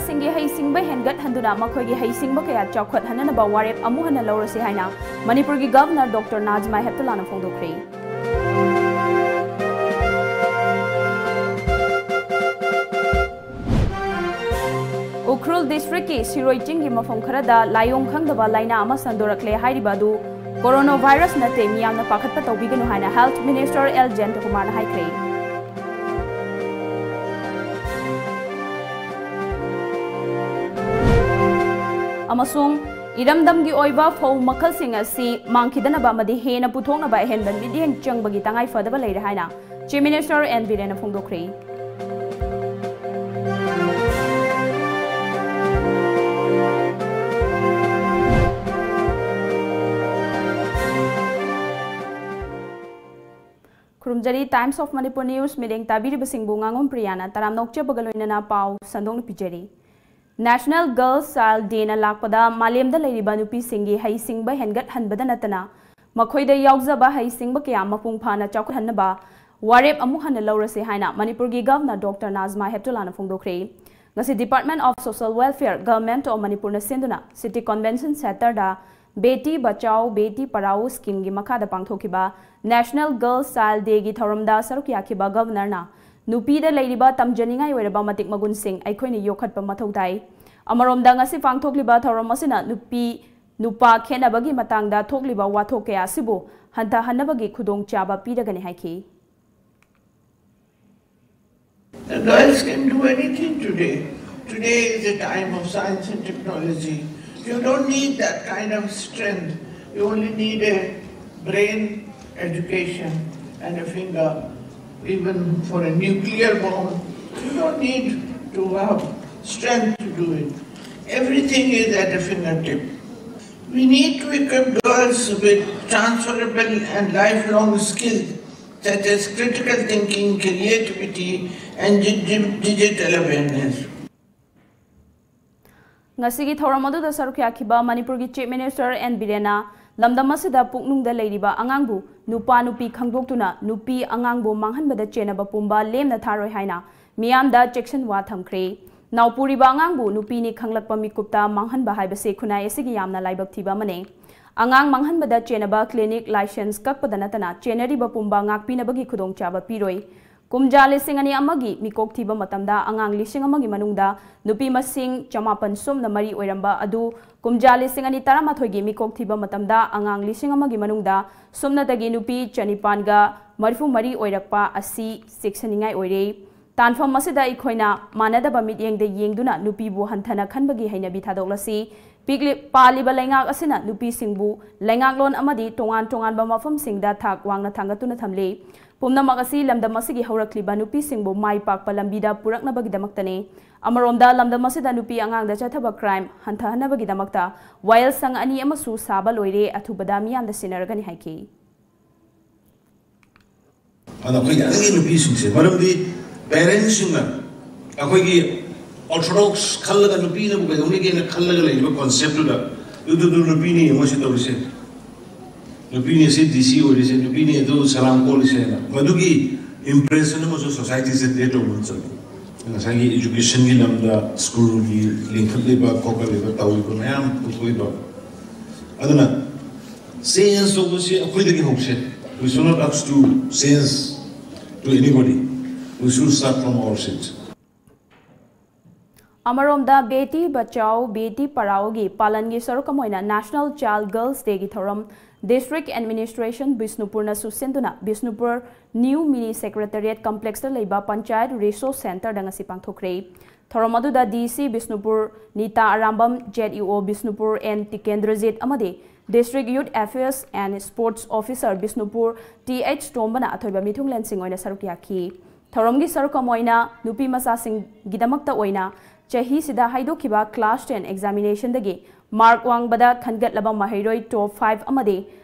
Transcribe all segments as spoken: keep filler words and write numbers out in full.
ꯁꯤꯡꯒꯤ ꯍꯩꯁꯤꯡꯕ ꯍꯦꯟꯒꯠꯍꯟꯗꯨꯅ ꯃꯈꯣꯏꯒꯤ ꯍꯩꯁꯤꯡꯕ ꯀꯌꯥ ꯆꯥꯎꯈꯠꯍꯟꯅꯅꯕ ꯋꯥꯔꯦꯞ ꯑꯃꯨꯛ ꯍꯟꯅ ꯂꯧꯔꯁꯤ ꯍꯥꯏꯅ ꯃꯅꯤꯄꯨꯔꯒꯤ ꯒꯚꯔꯅꯔ ꯗꯣꯛꯇꯔ ꯅꯥꯖꯃꯥ ꯍꯦꯞꯇꯨꯂꯥꯅ ꯐꯣꯡꯗꯣꯛꯈ꯭ꯔꯦ꯫ ꯎꯈ꯭ꯔꯨꯜ ꯗꯤꯁꯇ꯭ꯔꯤꯛꯀꯤ ꯁꯤꯔꯣꯏ ꯆꯤꯡꯒꯤ ꯃꯐꯝ ꯈꯔꯗ ꯂꯥꯏꯑꯣꯡ ꯈꯪꯗꯕ ꯂꯥꯏꯅꯥ ꯑꯃ ꯁꯟꯗꯣꯔꯛꯂꯦ ꯍꯥꯏꯔꯤꯕ ꯑꯗꯨ ꯀꯣꯔꯣꯅꯥ ꯚꯥꯏꯔꯁ ꯅꯠꯇꯦ, ꯃꯤꯌꯥꯝꯅ ꯄꯥꯈꯠꯄ ꯇꯧꯕꯤꯒꯅꯨ ꯍꯥꯏꯅ ꯍꯦꯜꯊ ꯃꯤꯅꯤꯁꯇꯔ ꯑꯦꯜ ꯖꯌꯟꯇꯀꯨꯃꯥꯔꯅ ꯍꯥꯏꯈ꯭ꯔꯦ꯫ ꯑꯃꯁꯨꯡ ꯏꯔꯝꯗꯝꯒꯤ ꯑꯣꯏꯕ ꯐꯧ ꯃꯈꯜꯁꯤꯡ ꯑꯁꯤ ꯃꯥꯡꯈꯤꯗꯅꯕ ꯑꯃꯗꯤ ꯍꯦꯟꯅ ꯄꯨꯊꯣꯛꯅꯕ ꯑꯍꯦꯟꯕ ꯃꯤꯠꯌꯦꯡ ꯆꯪꯕꯒꯤ ꯇꯉꯥꯏ ꯐꯗꯕ ꯂꯩꯔꯦ ꯍꯥꯏꯅ ꯆꯤꯐ ꯃꯤꯅꯤꯁꯇꯔ ꯑꯦꯟ ꯕꯤꯔꯦꯟꯅ ꯐꯣꯡꯗꯣꯛꯈ꯭ꯔꯦ꯫ ꯈꯨꯔꯨꯝꯖꯔꯤ꯫ Times of Manipur News ꯃꯤꯠꯌꯦꯡ ꯇꯥꯕꯤꯔꯤꯕꯁꯤꯡꯕꯨ ꯉꯥꯉꯣꯝ ꯄ꯭ꯔꯤꯌꯥꯅ ꯇꯔꯥꯝꯅ ꯑꯣꯛꯆꯕꯒ ꯂꯣꯏꯅꯅ ꯄꯥꯎ ꯁꯟꯗꯣꯛꯅ ꯄꯤꯖꯔꯤ꯫ National Girls Child Day ꯅ ꯂꯥꯛꯄꯗ ꯃꯥꯂꯦꯝꯗ ꯂꯩꯔꯤꯕ ꯅꯨꯄꯤꯁꯤꯡꯒꯤ ꯍꯩꯁꯤꯡꯕ ꯍꯦꯟꯒꯠꯍꯟꯕꯗ ꯅꯠꯇꯅ ꯃꯈꯣꯏꯗ ꯌꯥꯎꯖꯕ ꯍꯩꯁꯤꯡꯕ ꯀꯌꯥ ꯃꯄꯨꯡ ꯐꯥꯅ ꯆꯥꯎꯈꯠꯍꯟꯅꯕ ꯋꯥꯔꯦꯞ ꯑꯃꯨꯛ ꯍꯟꯅ ꯂꯧꯔꯁꯤ ꯍꯥꯏꯅ ꯃꯅꯤꯄꯨꯔꯒꯤ ꯒꯚꯔꯅꯔ ꯗꯣꯛꯇꯔ ꯅꯥꯖꯃꯥ ꯍꯦꯞꯇꯨꯂꯥꯅ ꯐꯣꯡꯗꯣꯛꯈ꯭ꯔꯦ꯫ ꯉꯁꯤ Department of Social Welfare, Government of ꯃꯅꯤꯄꯨꯔꯅ ꯁꯤꯟꯗꯨꯅ City Convention Centre ꯗ ꯕꯦꯇꯤ ꯕꯆꯥꯎ ꯕꯦꯇꯤ ꯄꯔꯥꯎ ꯁ꯭ꯀꯤꯝꯒꯤ ꯃꯈꯥꯗ ꯄꯥꯡꯊꯣꯛꯈꯤꯕ National Girls Child Day ꯒꯤ ꯊꯧꯔꯝꯗ ꯁꯔꯨꯛ ꯌꯥꯈꯤꯕ ꯒꯚꯔꯅꯔꯅ ꯅꯨꯄꯤꯗ ꯂꯩꯔꯤꯕ ꯇꯝꯖꯅꯤꯡꯉꯥꯏ ꯑꯣꯏꯔꯕ ꯃꯇꯤꯛ ꯃꯒꯨꯟꯁꯤꯡ ꯑꯩꯈꯣꯏꯅ ꯌꯣꯛꯈꯠꯄ ꯃꯊꯧ ꯇꯥꯏ꯫ ꯑꯃꯔꯣꯝꯗ ꯉꯁꯤ ꯄꯥꯡꯊꯣꯛꯂꯤꯕ ꯊꯧꯔꯝ ꯑꯁꯤꯅ ꯅꯨꯄꯤ ꯅꯨꯄꯥ ꯈꯦꯠꯅꯕꯒꯤ ꯃꯇꯥꯡꯗ ꯊꯣꯛꯂꯤꯕ ꯋꯥꯊꯣꯛ ꯀꯌꯥ ꯑꯁꯤꯕꯨ ꯍꯟꯊꯍꯟꯅꯕꯒꯤ ꯈꯨꯗꯣꯡꯆꯥꯕ ꯄꯤꯔꯒꯅꯤ ꯍꯥꯏꯈꯤ꯫ The girls can do anything today. Today is a time of science and technology. You don't need that kind of strength. You only need a brain, education, and a finger. Even for a nuclear bomb, you don't need to have strength to do it. Everything is at a fingertip. We need to equip girls with transferable and lifelong skills such as critical thinking, creativity, and di-, di-, digital awareness. ꯉꯁꯤꯒꯤ ꯊꯧꯔꯝ ꯑꯗꯨꯗ ꯁꯔꯨꯛ ꯌꯥꯈꯤꯕ ꯃꯅꯤꯄꯨꯔꯒꯤ chief minister N ꯕꯤꯔꯦꯟꯅ ꯂꯝꯗꯝ ꯑꯁꯤꯗ ꯄꯨꯛꯅꯨꯡꯗ ꯂꯩꯔꯤꯕ ꯑꯉꯥꯡꯕꯨ ꯅꯨꯄꯥ ꯅꯨꯄꯤ ꯈꯪꯗꯣꯛꯇꯨꯅ ꯅꯨꯄꯤ ꯑꯉꯥꯡꯕꯨ ꯃꯥꯡꯍꯟꯕꯗ ꯆꯦꯟꯅꯕ ꯄꯨꯝꯕ ꯂꯦꯝꯅ ꯊꯥꯔꯣꯏ ꯍꯥꯏꯅ ꯃꯤꯌꯥꯝꯗ ꯆꯦꯛꯁꯤꯟꯋꯥ ꯊꯝꯈ꯭ꯔꯦ꯫ ꯅꯥꯎꯄꯨꯔꯤꯕ ꯑꯉꯥꯡꯕꯨ ꯅꯨꯄꯤꯅꯤ ꯈꯪꯂꯛꯄ ꯃꯤꯀꯨꯞꯇ ꯃꯥꯡꯍꯟꯕ ꯍꯥꯏꯕꯁꯤ ꯈꯨꯟꯅꯥꯏ ꯑꯁꯤꯒꯤ ꯌꯥꯝꯅ ꯂꯥꯏꯕꯛ ꯊꯤꯕ ꯑꯃꯅꯤ꯫ ꯑꯉꯥꯡ ꯃꯥꯡꯍꯟꯕꯗ ꯆꯦꯟꯅꯕ clinic, license ꯀꯛꯄꯗ ꯅꯠꯇꯅ ꯆꯦꯟꯅꯔꯤꯕ ꯄꯨꯝꯕ ꯉꯥꯛꯄꯤꯅꯕꯒꯤ ꯈꯨꯗꯣꯡꯆꯥꯕ ꯄꯤꯔꯣꯏ꯫ ꯀꯨꯝꯖꯥ ꯂꯤꯁꯤꯡ ꯑꯅꯤ ꯑꯃꯒꯤ ꯃꯤꯀꯣꯛ ꯊꯤꯕ ꯃꯇꯝꯗ ꯑꯉꯥꯡ ꯂꯤꯁꯤꯡ ꯑꯃꯒꯤ ꯃꯅꯨꯡꯗ ꯅꯨꯄꯤ ꯃꯁꯤꯡ ꯆꯃꯥꯄꯟ ꯁꯨꯞꯅ ꯃꯔꯤ ꯑꯣꯏꯔꯝꯕ ꯑꯗꯨ ꯀꯨꯝꯖꯥ ꯂꯤꯁꯤꯡ ꯑꯅꯤ ꯇꯔꯥꯃꯥꯊꯣꯏꯒꯤ ꯃꯤꯀꯣꯛ ꯊꯤꯕ ꯃꯇꯝꯗ ꯑꯉꯥꯡ ꯂꯤꯁꯤꯡ ꯑꯃꯒꯤ ꯃꯅꯨꯡꯗ ꯁꯨꯞꯅꯇꯒꯤ ꯅꯨꯄꯤ ꯆꯅꯤꯄꯥꯟꯒ ꯃꯔꯤꯐꯨ ꯃꯔꯤ ꯑꯣꯏꯔꯛꯄ ꯑꯁꯤ ꯆꯦꯛꯁꯤꯟꯅꯤꯡꯉꯥꯏ ꯑꯣꯏꯔꯦ꯫ ꯇꯥꯟꯐꯝ ꯑꯁꯤꯗ ꯑꯩꯈꯣꯏꯅ ꯃꯥꯟꯅꯗꯕ ꯃꯤꯠꯌꯦꯡꯗ ꯌꯦꯡꯗꯨꯅ ꯅꯨꯄꯤꯕꯨ ꯍꯟꯊꯅ ꯈꯟꯕꯒꯤ ꯍꯩꯅꯕꯤ ꯊꯥꯗꯣꯛꯂꯁꯤ꯫ ꯄꯤꯛꯂꯤ-, ꯄꯥꯜꯂꯤꯕ ꯂꯩꯉꯥꯛ ꯑꯁꯤꯅ ꯅꯨꯄꯤꯁꯤꯡꯕꯨ ꯂꯩꯉꯥꯛꯂꯣꯟ ꯑꯃꯗꯤ ꯇꯣꯉꯥꯟ ꯇꯣꯉꯥꯟꯕ ꯃꯐꯝꯁꯤꯡꯗ ꯊꯥꯛ ꯋꯥꯡꯅ ꯊꯥꯡꯒꯠꯇꯨꯅ ꯊꯝꯂꯤ꯫ ꯄꯨꯝꯅꯃꯛ ꯑꯁꯤ ꯂꯝꯗꯝ ꯑꯁꯤꯒꯤ ꯍꯧꯔꯛꯂꯤꯕ ꯅꯨꯄꯤꯁꯤꯡꯕꯨ ꯃꯥꯏ ꯄꯥꯛꯄ ꯂꯝꯕꯤꯗ ꯄꯨꯔꯛꯅꯕꯒꯤꯗꯃꯛꯇꯅꯤ꯫ ꯑꯃꯔꯣꯝꯗ, ꯂꯝꯗꯝ ꯑꯁꯤꯗ ꯅꯨꯄꯤ ꯑꯉꯥꯡꯗ ꯆꯠꯊꯕ crime ꯍꯟꯊꯍꯟꯅꯕꯒꯤꯗꯃꯛꯇ ꯋꯥꯌꯦꯜꯁꯪ ꯑꯅꯤ ꯑꯃꯁꯨ ꯁꯥꯕ ꯂꯣꯏꯔꯦ, ꯑꯊꯨꯕꯗ ꯃꯤꯌꯥꯝꯗ ꯁꯤꯟꯅꯔꯒꯅꯤ ꯍꯥꯏꯈꯤ꯫ ꯑꯗꯣ ꯑꯩꯈꯣꯏꯒꯤ ꯑꯗꯒꯤ ꯅꯨꯄꯤꯁꯤꯡꯁꯦ, ꯃꯔꯝꯗꯤ parentsꯁꯤꯡꯅ ꯑꯩꯈꯣꯏꯒꯤ orthodox ꯈꯜꯂꯒ, ꯅꯨꯄꯤꯅꯕꯨ ꯀꯩꯗꯧꯅꯤꯒꯦꯅ ꯈꯜꯂꯒ ꯂꯩꯔꯤꯕ conceptꯇꯨꯗ, ꯑꯗꯨꯗꯨ ꯅꯨꯄꯤꯅꯤ ꯃꯣꯏꯁꯤ ꯇꯧꯔꯤꯁꯦ, ꯅꯨꯄꯤꯅꯤ ꯁꯤ DC ꯑꯣꯏꯔꯤꯁꯦ, ꯅꯨꯄꯤꯅꯤ ꯑꯗꯨ ꯁꯂꯥꯝ ꯀꯣꯜꯂꯤꯁꯦꯅ, ꯃꯗꯨꯒꯤ impression ꯑꯃꯁꯨ societyꯁꯦ create ꯇꯧꯕ ꯆꯪꯉꯤ꯫ ꯉꯁꯥꯏꯒꯤ educationꯒꯤ ꯂꯝꯗ, schoolꯒꯤ ꯂꯤꯡꯈꯠꯂꯤꯕ ꯈꯣꯀꯠꯂꯤꯕ ꯇꯧꯔꯤꯕ ꯃꯌꯥꯝ ꯄꯨꯊꯣꯛꯏꯕ, ꯑꯗꯨꯅ change ꯇꯧꯕꯁꯤ ꯑꯩꯈꯣꯏꯗꯒꯤ ꯍꯧꯁꯦ꯫ We should not ask to change to anybody. We should start from ourselves. ꯑꯃꯔꯣꯝꯗ, ꯕꯦꯇꯤ ꯕꯆꯥꯎ ꯕꯦꯇꯤ ꯄꯔꯥꯎꯒꯤ ꯄꯥꯂꯟꯒꯤ ꯁꯔꯨꯛ ꯑꯃ ꯑꯣꯏꯅ National Child Girls Dayꯒꯤ ꯊꯧꯔꯝ District Administration ꯕꯤꯁꯅꯨꯄꯨꯔꯅꯁꯨ ꯁꯤꯟꯗꯨꯅ ꯕꯤꯁꯅꯨꯄꯨꯔ New Mini Secretariat Complexꯇ ꯂꯩꯕ Panchayat Resource Centreꯗ ꯉꯁꯤ ꯄꯥꯡꯊꯣꯛꯈ꯭ꯔꯦ꯫ ꯊꯧꯔꯝ ꯑꯗꯨꯗ DC Bishnupur Nita Arambam, ZEO Bishnupur N Tikendrajit ꯑꯃꯗꯤ District Youth Affairs and Sports Officer Bishnupur T H ꯇꯣꯝꯕꯅ ꯑꯊꯣꯏꯕ ꯃꯤꯊꯨꯡꯂꯦꯟꯁꯤꯡ ꯑꯣꯏꯅ ꯁꯔꯨꯛ ꯌꯥꯈꯤ꯫ ꯊꯧꯔꯝꯒꯤ ꯁꯔꯨꯛ ꯑꯃ ꯑꯣꯏꯅ ꯅꯨꯄꯤ ꯃꯆꯥꯁꯤꯡꯒꯤꯗꯃꯛꯇ ꯑꯣꯏꯅ ꯆꯍꯤꯁꯤꯗ ꯍꯥꯏꯗꯣꯛꯈꯤꯕ class ten examinationꯗꯒꯤ mark ꯋꯥꯡꯕꯗ ꯈꯟꯒꯠꯂꯕ ꯃꯍꯩꯔꯣꯏ top five ꯑꯃꯗꯤ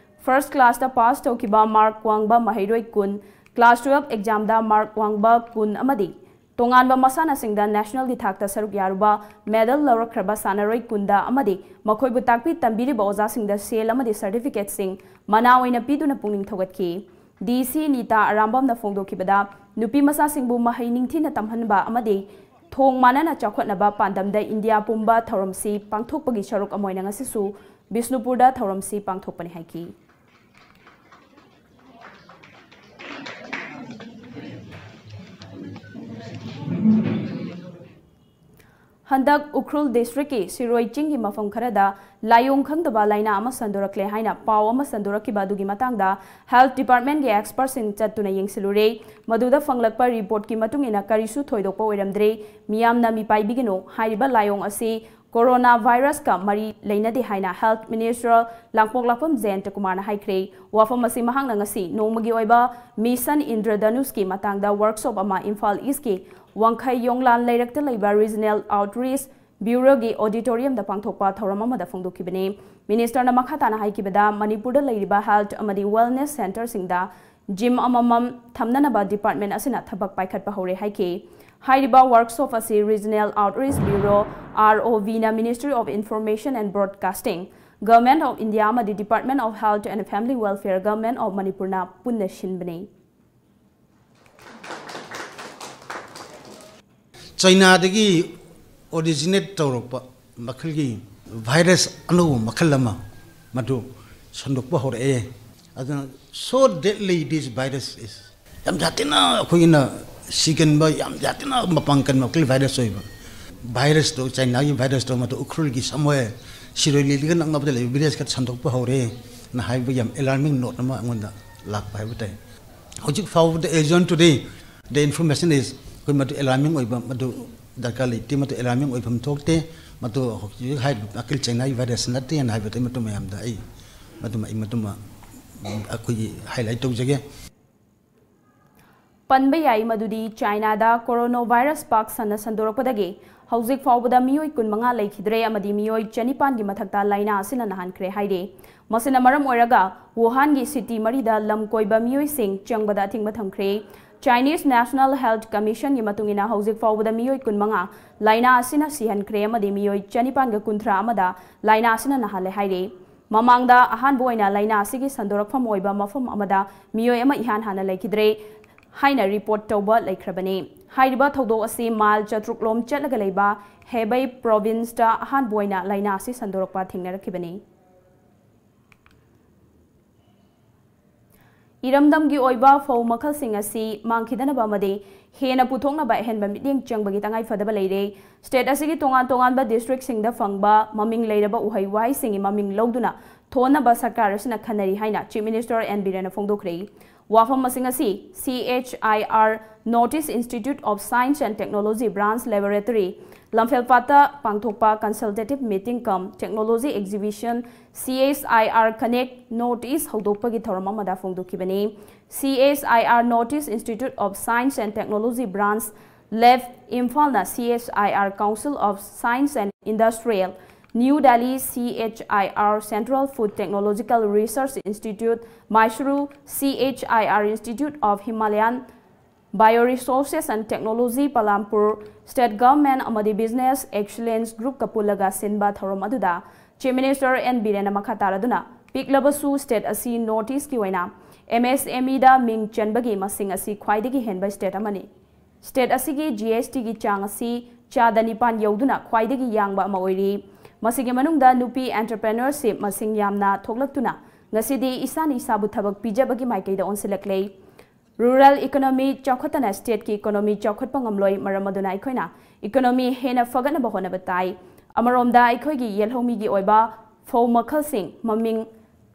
first classꯇ pass ꯇꯧꯈꯤꯕ mark ꯋꯥꯡꯕ ꯃꯍꯩꯔꯣꯏ ꯀꯨꯟ, class twelve examꯗ mark ꯋꯥꯡꯕ ꯀꯨꯟ ꯑꯃꯗꯤ ꯇꯣꯉꯥꯟꯕ ꯃꯁꯥꯟꯅꯁꯤꯡꯗ nationalꯒꯤ ꯊꯥꯛꯇ ꯁꯔꯨꯛ ꯌꯥꯔꯨꯕ medal ꯂꯧꯔꯛꯈ꯭ꯔꯕ ꯁꯥꯟꯅꯔꯣꯏ ꯀꯨꯟꯗ ꯑꯃꯗꯤ ꯃꯈꯣꯏꯕꯨ ꯇꯥꯛꯄꯤ ꯇꯝꯕꯤꯔꯤꯕ ꯑꯣꯖꯥꯁꯤꯡꯗ ꯁꯦꯜ ꯑꯃꯗꯤ certificateꯁꯤꯡ ꯃꯅꯥ ꯑꯣꯏꯅ ꯄꯤꯗꯨꯅ ꯄꯨꯛꯅꯤꯡ ꯊꯧꯒꯠꯈꯤ꯫ DC ꯅꯤꯇꯥ ꯑꯔꯥꯝꯕꯝꯅ ꯐꯣꯡꯗꯣꯛꯈꯤꯕꯗ, ꯅꯨꯄꯤ ꯃꯆꯥꯁꯤꯡꯕꯨ ꯃꯍꯩ ꯅꯤꯡꯊꯤꯅ ꯇꯝꯍꯟꯕ ꯑꯃꯗꯤ ꯊꯣꯡ ꯃꯥꯟꯅꯅ ꯆꯥꯎꯈꯠꯅꯕ ꯄꯥꯟꯗꯝꯗ ꯏꯟꯗꯤꯌꯥ ꯄꯨꯝꯕ ꯊꯧꯔꯝꯁꯤ ꯄꯥꯡꯊꯣꯛꯄꯒꯤ ꯁꯔꯨꯛ ꯑꯃ ꯑꯣꯏꯅ ꯉꯁꯤꯁꯨ ꯕꯤꯁꯅꯨꯄꯨꯔꯗ ꯊꯧꯔꯝꯁꯤ ꯄꯥꯡꯊꯣꯛꯄꯅꯤ ꯍꯥꯏꯈꯤ꯫ ꯍꯟꯗꯛ ꯎꯈ꯭ꯔꯨꯜ ꯗꯤꯁꯇ꯭ꯔꯤꯛꯀꯤ ꯁꯤꯔꯣꯏ ꯆꯤꯡꯒꯤ ꯃꯐꯝ ꯈꯔꯗ ꯂꯥꯏꯑꯣꯡ ꯈꯪꯗꯕ ꯂꯥꯏꯅꯥ ꯑꯃ ꯁꯟꯗꯣꯔꯛꯂꯦ ꯍꯥꯏꯅ ꯄꯥꯎ ꯑꯃ ꯁꯟꯗꯣꯔꯛꯈꯤꯕ ꯑꯗꯨꯒꯤ ꯃꯇꯥꯡꯗ health departmentꯀꯤ expertꯁꯤꯡ ꯆꯠꯇꯨꯅ ꯌꯦꯡꯁꯤꯜꯂꯨꯔꯦ꯫ ꯃꯗꯨꯗ ꯐꯪꯂꯛꯄ reportꯀꯤ ꯃꯇꯨꯡ ꯏꯟꯅ ꯀꯔꯤꯁꯨ ꯊꯣꯏꯗꯣꯛꯄ ꯑꯣꯏꯔꯝꯗ꯭ꯔꯦ꯫ ꯃꯤꯌꯥꯝꯅ ꯃꯤꯄꯥꯏꯕꯤꯒꯅꯨ꯫ ꯍꯥꯏꯔꯤꯕ ꯂꯥꯏꯑꯣꯡ ꯑꯁꯤ ꯀꯣꯔꯣꯅꯥ ꯚꯥꯏꯔꯁꯀ ꯃꯔꯤ ꯂꯩꯅꯗꯦ ꯍꯥꯏꯅ health minister ꯂꯥꯡꯄꯣꯛꯂꯥꯛꯄꯝ ꯖꯌꯟꯇ ꯀꯨꯃꯥꯔꯅ ꯍꯥꯏꯈ꯭ꯔꯦ꯫ ꯋꯥꯐꯝ ꯑꯁꯤ ꯃꯍꯥꯛꯅ ꯉꯁꯤ ꯅꯣꯡꯃꯒꯤ ꯑꯣꯏꯕ ꯃꯤꯁꯟ ꯏꯟꯗ꯭ꯔꯙꯅꯨꯁꯀꯤ ꯃꯇꯥꯡꯗ workshop ꯑꯃ ꯏꯝꯐꯥꯜ ꯏꯁꯀꯤ ꯋꯥꯡꯈꯩ ꯌꯣꯡꯂꯥꯟ ꯂꯩꯔꯛꯇ ꯂꯩꯕ Regional Outreach Bureauꯒꯤ auditoriumꯗ ꯄꯥꯡꯊꯣꯛꯄ ꯊꯧꯔꯝ ꯑꯃꯗ ꯐꯣꯡꯗꯣꯛꯈꯤꯕꯅꯤ꯫ Ministerꯅ ꯃꯈꯥ ꯇꯥꯅ ꯍꯥꯏꯈꯤꯕꯗ, ꯃꯅꯤꯄꯨꯔꯗ ꯂꯩꯔꯤꯕ health ꯑꯃꯗꯤ wellness centreꯁꯤꯡꯗ gym ꯑꯃꯃꯝ ꯊꯝꯅꯅꯕ department ꯑꯁꯤꯅ ꯊꯕꯛ ꯄꯥꯏꯈꯠꯄ ꯍꯧꯔꯦ ꯍꯥꯏꯈꯤ꯫ ꯍꯥꯏꯔꯤꯕ workshop ꯑꯁꯤ Regional Outreach Bureau, ROBꯅ Ministry of Information and Broadcasting, Government of India ꯑꯃꯗꯤ Department of Health and Family Welfare, Government of ꯃꯅꯤꯄꯨꯔꯅ ꯄꯨꯟꯅ ꯁꯤꯟꯕꯅꯤ꯫ ꯆꯥꯏꯅꯥꯗꯒꯤ originate ꯇꯧꯔꯛꯄ ꯃꯈꯜꯒꯤ virus ꯑꯅꯧꯕ ꯃꯈꯜ ꯑꯃ ꯃꯗꯨ ꯁꯟꯗꯣꯛꯄ ꯍꯧꯔꯛꯑꯦ꯫ ꯑꯗꯨꯅ so deadly this virus is, ꯌꯥꯝ ꯌꯥꯊꯤꯅ ꯑꯩꯈꯣꯏꯅ ꯁꯤꯒꯟꯕ, ꯌꯥꯝ ꯌꯥꯊꯤꯅ ꯃꯄꯥꯡꯒꯜ ꯀꯟꯕ ꯃꯈꯜꯒꯤ virus ꯑꯣꯏꯕ virusꯇꯣ, ꯆꯥꯏꯅꯥꯒꯤ virusꯇꯣ ꯃꯗꯨ ꯎꯈ꯭ꯔꯨꯜꯒꯤ somewhere ꯁꯤꯔꯣꯏ ꯂꯤꯂꯤꯒ ꯅꯛꯅꯕꯗ ꯂꯩꯕ villageꯀ ꯁꯟꯗꯣꯛꯄ ꯍꯧꯔꯦꯅ ꯍꯥꯏꯕ ꯌꯥꯝ alarming note ꯑꯃ ꯑꯩꯉꯣꯟꯗ ꯂꯥꯛꯄ ꯍꯥꯏꯕ ꯇꯥꯏ꯫ ꯍꯧꯖꯤꯛ ꯐꯥꯎꯕꯗ, as on today, the information is, ꯑꯩꯈꯣꯏ ꯃꯗꯨ alarming ꯑꯣꯏꯕ, ꯃꯗꯨ ꯗꯔꯀꯥꯔ ꯂꯩꯇꯦ, ꯃꯗꯨ alarming ꯑꯣꯏꯐꯝ ꯊꯣꯛꯇꯦ, ꯃꯗꯨ ꯍꯧꯖꯤꯛ ꯍꯥꯏꯔꯤꯕ ꯃꯈꯜ ꯆꯥꯏꯅꯥꯒꯤ virus ꯅꯠꯇꯦꯅ ꯍꯥꯏꯕꯗ ꯑꯩ ꯃꯗꯨ ꯃꯌꯥꯝꯗ ꯑꯩ ꯃꯗꯨꯃ, ꯑꯩ ꯃꯗꯨꯃ, ꯎꯝ, ꯑꯩꯈꯣꯏꯒꯤ highlight ꯇꯧꯖꯒꯦ꯫ ꯄꯟꯕ ꯌꯥꯏ ꯃꯗꯨꯗꯤ ꯆꯥꯏꯅꯥꯗ coronavirus ꯄꯥꯛ ꯁꯟꯅ ꯁꯟꯗꯣꯔꯛꯄꯗꯒꯤ ꯍꯧꯖꯤꯛ ꯐꯥꯎꯕꯗ ꯃꯤꯑꯣꯏ ꯀꯨꯟꯃꯉꯥ ꯂꯩꯈꯤꯗ꯭ꯔꯦ ꯑꯃꯗꯤ ꯃꯤꯑꯣꯏ ꯆꯅꯤꯄꯥꯟꯒꯤ ꯃꯊꯛꯇ ꯂꯥꯏꯅꯥ ꯑꯁꯤꯅ ꯅꯥꯍꯟꯈ꯭ꯔꯦ ꯍꯥꯏꯔꯤ꯫ ꯃꯁꯤꯅ ꯃꯔꯝ ꯑꯣꯏꯔꯒ ꯋꯨꯍꯥꯟꯒꯤ city ꯃꯔꯤꯗ ꯂꯝ ꯀꯣꯏꯕ ꯃꯤꯑꯣꯏꯁꯤꯡ ꯆꯪꯕꯗ ꯑꯊꯤꯡꯕ ꯊꯝꯈ꯭ꯔꯦ꯫ Chinese National Health Commissionꯒꯤ ꯃꯇꯨꯡ ꯏꯟꯅ ꯍꯧꯖꯤꯛ ꯐꯥꯎꯕꯗ ꯃꯤꯑꯣꯏ ꯀꯨꯟꯃꯉꯥ ꯂꯥꯏꯅꯥ ꯑꯁꯤꯅ ꯁꯤꯍꯟꯈ꯭ꯔꯦ ꯑꯃꯗꯤ ꯃꯤꯑꯣꯏ ꯆꯅꯤꯄꯥꯟꯒ ꯀꯨꯟꯊ꯭ꯔꯥ ꯑꯃꯗ ꯂꯥꯏꯅꯥ ꯑꯁꯤꯅ ꯅꯥꯍꯜꯂꯦ ꯍꯥꯏꯔꯤ꯫ ꯃꯃꯥꯡꯗ ꯑꯍꯥꯟꯕ ꯑꯣꯏꯅ ꯂꯥꯏꯅꯥ ꯑꯁꯤꯒꯤ ꯁꯟꯗꯣꯔꯛꯐꯝ ꯑꯣꯏꯕ ꯃꯐꯝ ꯑꯃꯗ ꯃꯤꯑꯣꯏ ꯑꯃ ꯏꯍꯥꯟ ꯍꯥꯟꯅ ꯂꯩꯈꯤꯗ꯭ꯔꯦ꯫ ꯍꯥꯏꯅ ꯔꯤꯄꯣꯔꯠ ꯇꯧꯕ ꯂꯩꯈ꯭ꯔꯕꯅꯤ꯫ ꯍꯥꯏꯔꯤꯕ ꯊꯧꯗꯣꯛ ꯑꯁꯤ ꯃꯥꯏꯜ ꯆꯥꯇ꯭ꯔꯨꯛ ꯂꯣꯝ ꯆꯠꯂꯒ ꯂꯩꯕ ꯍꯦꯕꯩ ꯄ꯭ꯔꯣꯚꯤꯟꯁꯇ ꯑꯍꯥꯟꯕ ꯑꯣꯏꯅ ꯂꯥꯏꯅꯥ ꯑꯁꯤ ꯁꯟꯗꯣꯔꯛꯄ ꯊꯦꯡꯅꯔꯛꯈꯤꯕꯅꯤ꯫ ꯏꯔꯝꯗꯝꯒꯤ ꯑꯣꯏꯕ ꯐꯧ ꯃꯈꯜꯁꯤꯡ ꯑꯁꯤ ꯃꯥꯡꯈꯤꯗꯅꯕ ꯑꯃꯗꯤ ꯍꯦꯟꯅ ꯄꯨꯊꯣꯛꯅꯕ ꯑꯍꯦꯟꯕ ꯃꯤꯠꯌꯦꯡ ꯆꯪꯕꯒꯤ ꯇꯉꯥꯏꯐꯗꯕ ꯂꯩꯔꯦ꯫ ꯁ꯭ꯇꯦꯠ ꯑꯁꯤꯒꯤ ꯇꯣꯉꯥꯟ ꯇꯣꯉꯥꯟꯕ ꯗꯤꯁꯇ꯭ꯔꯤꯛꯁꯤꯡꯗ ꯐꯪꯕ ꯃꯃꯤꯡ ꯂꯩꯔꯕ ꯎꯍꯩ ꯋꯥꯍꯩꯁꯤꯡꯒꯤ ꯃꯃꯤꯡ ꯂꯧꯗꯨꯅ ꯊꯣꯟꯅꯕ ꯁꯔꯀꯥꯔ ꯑꯁꯤꯅ ꯈꯟꯅꯔꯤ ꯍꯥꯏꯅ ꯆꯤꯐ ꯃꯤꯅꯤꯁꯇꯔ ꯑꯦꯟ ꯕꯤꯔꯦꯟꯅ ꯐꯣꯡꯗꯣꯛꯈ꯭ꯔꯦ꯫ ꯋꯥꯐꯝ ꯑꯁꯤꯡ ꯑꯁꯤ C H I R North East Institute of Science and Technology Branch Laboratory ꯂꯝꯐꯦꯜꯄꯥꯠꯇ ꯄꯥꯡꯊꯣꯛꯄ consultative meeting cum technology exhibition C H I R Connect North East ꯍꯧꯗꯣꯛꯄꯒꯤ ꯊꯧꯔꯝ ꯑꯃꯗ ꯐꯣꯡꯗꯣꯛꯈꯤꯕꯅꯤ꯫ C H I R North East Institute of Science and Technology Branch Lab ꯏꯝꯐꯥꯜꯅ C H I R Council of Science and Industrial, New Delhi C H I R Central Food Technological Research Institute, Mysuru C H I R Institute of Himalayan Bioresources and Technology, Palampur, State Government ꯑꯃꯗꯤ Business Excellence Group ꯀ ꯄꯨꯜꯂꯒ ꯁꯤꯟꯕ ꯊꯧꯔꯝ ꯑꯗꯨꯗ Chief Minister N Biren ꯅ ꯃꯈꯥ ꯇꯥꯔꯗꯨꯅ ꯄꯤꯛꯂꯕꯁꯨ state ꯑꯁꯤ North East ꯀꯤ ꯑꯣꯏꯅ M S M E ꯗ ꯃꯤꯡ ꯆꯟꯕꯒꯤ ꯃꯁꯤꯡ ꯑꯁꯤ ꯈ꯭ꯋꯥꯏꯗꯒꯤ ꯍꯦꯟꯕ state ꯑꯃꯅꯤ꯫ State ꯑꯁꯤꯒꯤ G S T ꯒꯤ ꯆꯥꯡ ꯑꯁꯤ ꯆꯥꯗ ꯅꯤꯄꯥꯟ ꯌꯧꯗꯨꯅ ꯈ꯭ꯋꯥꯏꯗꯒꯤ ꯌꯥꯡꯕ ꯑꯃ ꯑꯣꯏꯔꯤ꯫ ꯃꯁꯤꯒꯤ ꯃꯅꯨꯡꯗ ꯅꯨꯄꯤ entrepreneurship ꯃꯁꯤꯡ ꯌꯥꯝꯅ ꯊꯣꯛꯂꯛꯇꯨꯅ ꯉꯁꯤꯗꯤ ꯏꯁꯥꯅ ꯏꯁꯥꯕꯨ ꯊꯕꯛ ꯄꯤꯖꯕꯒꯤ ꯃꯥꯏꯀꯩꯗ ꯑꯣꯟꯁꯤꯜꯂꯛꯂꯦ꯫ Rural economy ꯆꯥꯎꯈꯠꯇꯅ state ꯀꯤ economy ꯆꯥꯎꯈꯠꯄ ꯉꯝꯂꯣꯏ꯫ ꯃꯔꯝ ꯑꯗꯨꯅ ꯑꯩꯈꯣꯏꯅ economy ꯍꯦꯟꯅ ꯐꯒꯠꯅꯕ ꯍꯣꯠꯅꯕ ꯇꯥꯏ꯫ ꯑꯃꯔꯣꯝꯗ ꯑꯩꯈꯣꯏꯒꯤ ꯌꯦꯜꯍꯧꯃꯤꯒꯤ ꯑꯣꯏꯕ ꯐꯧ ꯃꯈꯜꯁꯤꯡ ꯃꯃꯤꯡ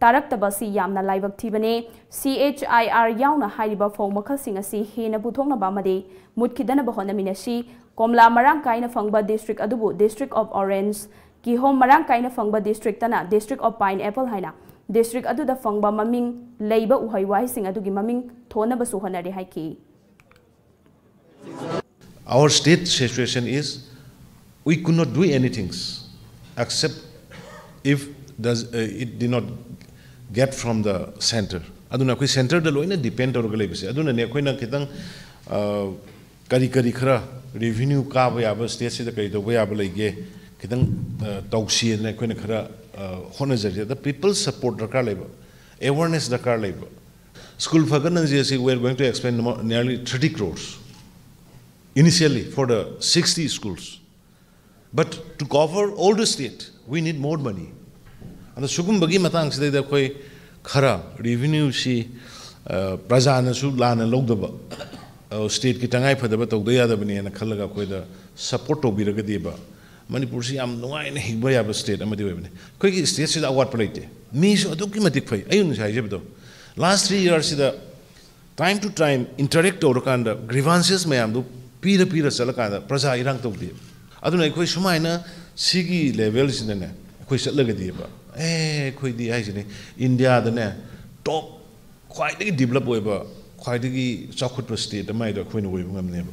ꯇꯥꯔꯛꯇꯕ ꯑꯁꯤ ꯌꯥꯝꯅ ꯂꯥꯏꯕꯛ ꯊꯤꯕꯅꯤ꯫ C H I R ꯌꯥꯎꯅ ꯍꯥꯏꯔꯤꯕ ꯐꯧ ꯃꯈꯜꯁꯤꯡ ꯑꯁꯤ ꯍꯦꯟꯅ ꯄꯨꯊꯣꯛꯅꯕ ꯑꯃꯗꯤ ꯃꯨꯠꯈꯤꯗꯅꯕ ꯍꯣꯠꯅꯃꯤꯟꯅꯁꯤ꯫ ꯀꯣꯝꯂꯥ ꯃꯔꯥꯡ ꯀꯥꯏꯅ ꯐꯪꯕ district ꯑꯗꯨꯕꯨ District of Orange, ꯀꯤꯍꯣꯝ ꯃꯔꯥꯡ ꯀꯥꯏꯅ ꯐꯪꯕ district ꯇꯅ District of Pineapple ꯍꯥꯏꯅ district ꯑꯗꯨꯗ ꯐꯪꯕ ꯃꯃꯤꯡ ꯂꯩꯕ ꯎꯍꯩ ꯋꯥꯍꯩꯁꯤꯡ ꯑꯗꯨꯒꯤ ꯃꯃꯤꯡ ꯊꯣꯟꯅꯕꯁꯨ ꯍꯣꯠꯅꯔꯤ ꯍꯥꯏꯈꯤ꯫ Our state situation is we could not do anything except if does, uh, it did not get from the center. ꯑꯗꯨꯅ ꯑꯩꯈꯣꯏ centre ꯗ ꯂꯣꯏꯅ depend ꯇꯧꯔꯒ ꯂꯩꯕꯁꯦ꯫ ꯑꯗꯨꯅꯅꯦ ꯑꯩꯈꯣꯏꯅ ꯈꯤꯇꯪ, ꯑ, ꯀꯔꯤ ꯀꯔꯤ ꯈꯔ revenue ꯀꯥꯕ ꯌꯥꯕ, state ꯁꯤꯗ ꯀꯔꯤ ꯇꯧꯕ ꯌꯥꯕ ꯂꯩꯒꯦ, ꯈꯤꯇꯪ, ꯑ, ꯇꯧꯁꯤꯅ ꯑꯩꯈꯣꯏꯅ ꯈꯔ, ꯑ, ꯍꯣꯠꯅꯖꯔꯤ꯫ ꯑꯗ people support ꯗꯔꯀꯥꯔ ꯂꯩꯕ, awareness ꯗꯔꯀꯥꯔ ꯂꯩꯕ꯫ School ꯐꯒꯠꯅꯕꯁꯤ, we are going to expend mo- nearly thirty crores initially for the sixty schools. But to cover all the state, we need more money. ꯑꯗꯣ ꯁꯤꯒꯨꯝꯕꯒꯤ ꯃꯇꯥꯡꯁꯤꯗꯩꯗ ꯑꯩꯈꯣꯏ ꯈꯔ revenue ꯁꯤ, ꯑ, ꯄ꯭ꯔꯖꯥꯅꯁꯨ ꯂꯥꯟꯅ ꯂꯧꯗꯕ, ꯑ, state ꯀꯤ ꯇꯉꯥꯏ ꯐꯗꯕ ꯇꯧꯗ ꯌꯥꯗꯕꯅꯦꯅ ꯈꯜꯂꯒ ꯑꯩꯈꯣꯏꯗ support ꯇꯧꯕꯤꯔꯒꯗꯤꯕ, ꯃꯅꯤꯄꯨꯔꯁꯤ ꯌꯥꯝ ꯅꯨꯡꯉꯥꯏꯅ ꯍꯤꯡꯕ ꯌꯥꯕ state ꯑꯃꯗꯤ ꯑꯣꯏꯕꯅꯤ꯫ ꯑꯩꯈꯣꯏꯒꯤ state ꯁꯤꯗ ꯑꯋꯥꯠꯄ ꯂꯩꯇꯦ꯫ ꯃꯤꯁꯨ ꯑꯗꯨꯛꯀꯤ ꯃꯇꯤꯛ ꯐꯩ꯫ ꯑꯩꯅ ꯉꯁꯥꯏ ꯍꯥꯏꯖꯕꯗꯣ, last three years ꯁꯤꯗ time to time interact ꯇꯧꯔꯀꯥꯟꯗ grievances ꯃꯌꯥꯝꯗꯨ ꯄꯤꯔ ꯄꯤꯔ ꯆꯠꯂꯀꯥꯟꯗ ꯄ꯭ꯔꯖꯥ ꯏꯔꯥꯡ ꯇꯧꯗꯦ꯫ ꯑꯗꯨꯅ ꯑꯩꯈꯣꯏ ꯁꯨꯃꯥꯏꯅ ꯁꯤꯒꯤ level ꯁꯤꯗꯅꯦ ꯑꯩꯈꯣꯏ ꯆꯠꯂꯒꯗꯤꯕ, ꯑꯦ, ꯑꯩꯈꯣꯏꯗꯤ ꯍꯥꯏꯁꯤꯅꯤ, ꯏꯟꯗꯤꯌꯥꯗꯅꯦ top, ꯈ꯭ꯋꯥꯏꯗꯒꯤ develop ꯑꯣꯏꯕ, ꯈ꯭ꯋꯥꯏꯗꯒꯤ ꯆꯥꯎꯈꯠꯄ state ꯑꯃ ꯍꯥꯏꯗꯣ ꯑꯩꯈꯣꯏꯅ ꯑꯣꯏꯕ ꯉꯝꯅꯦꯕ꯫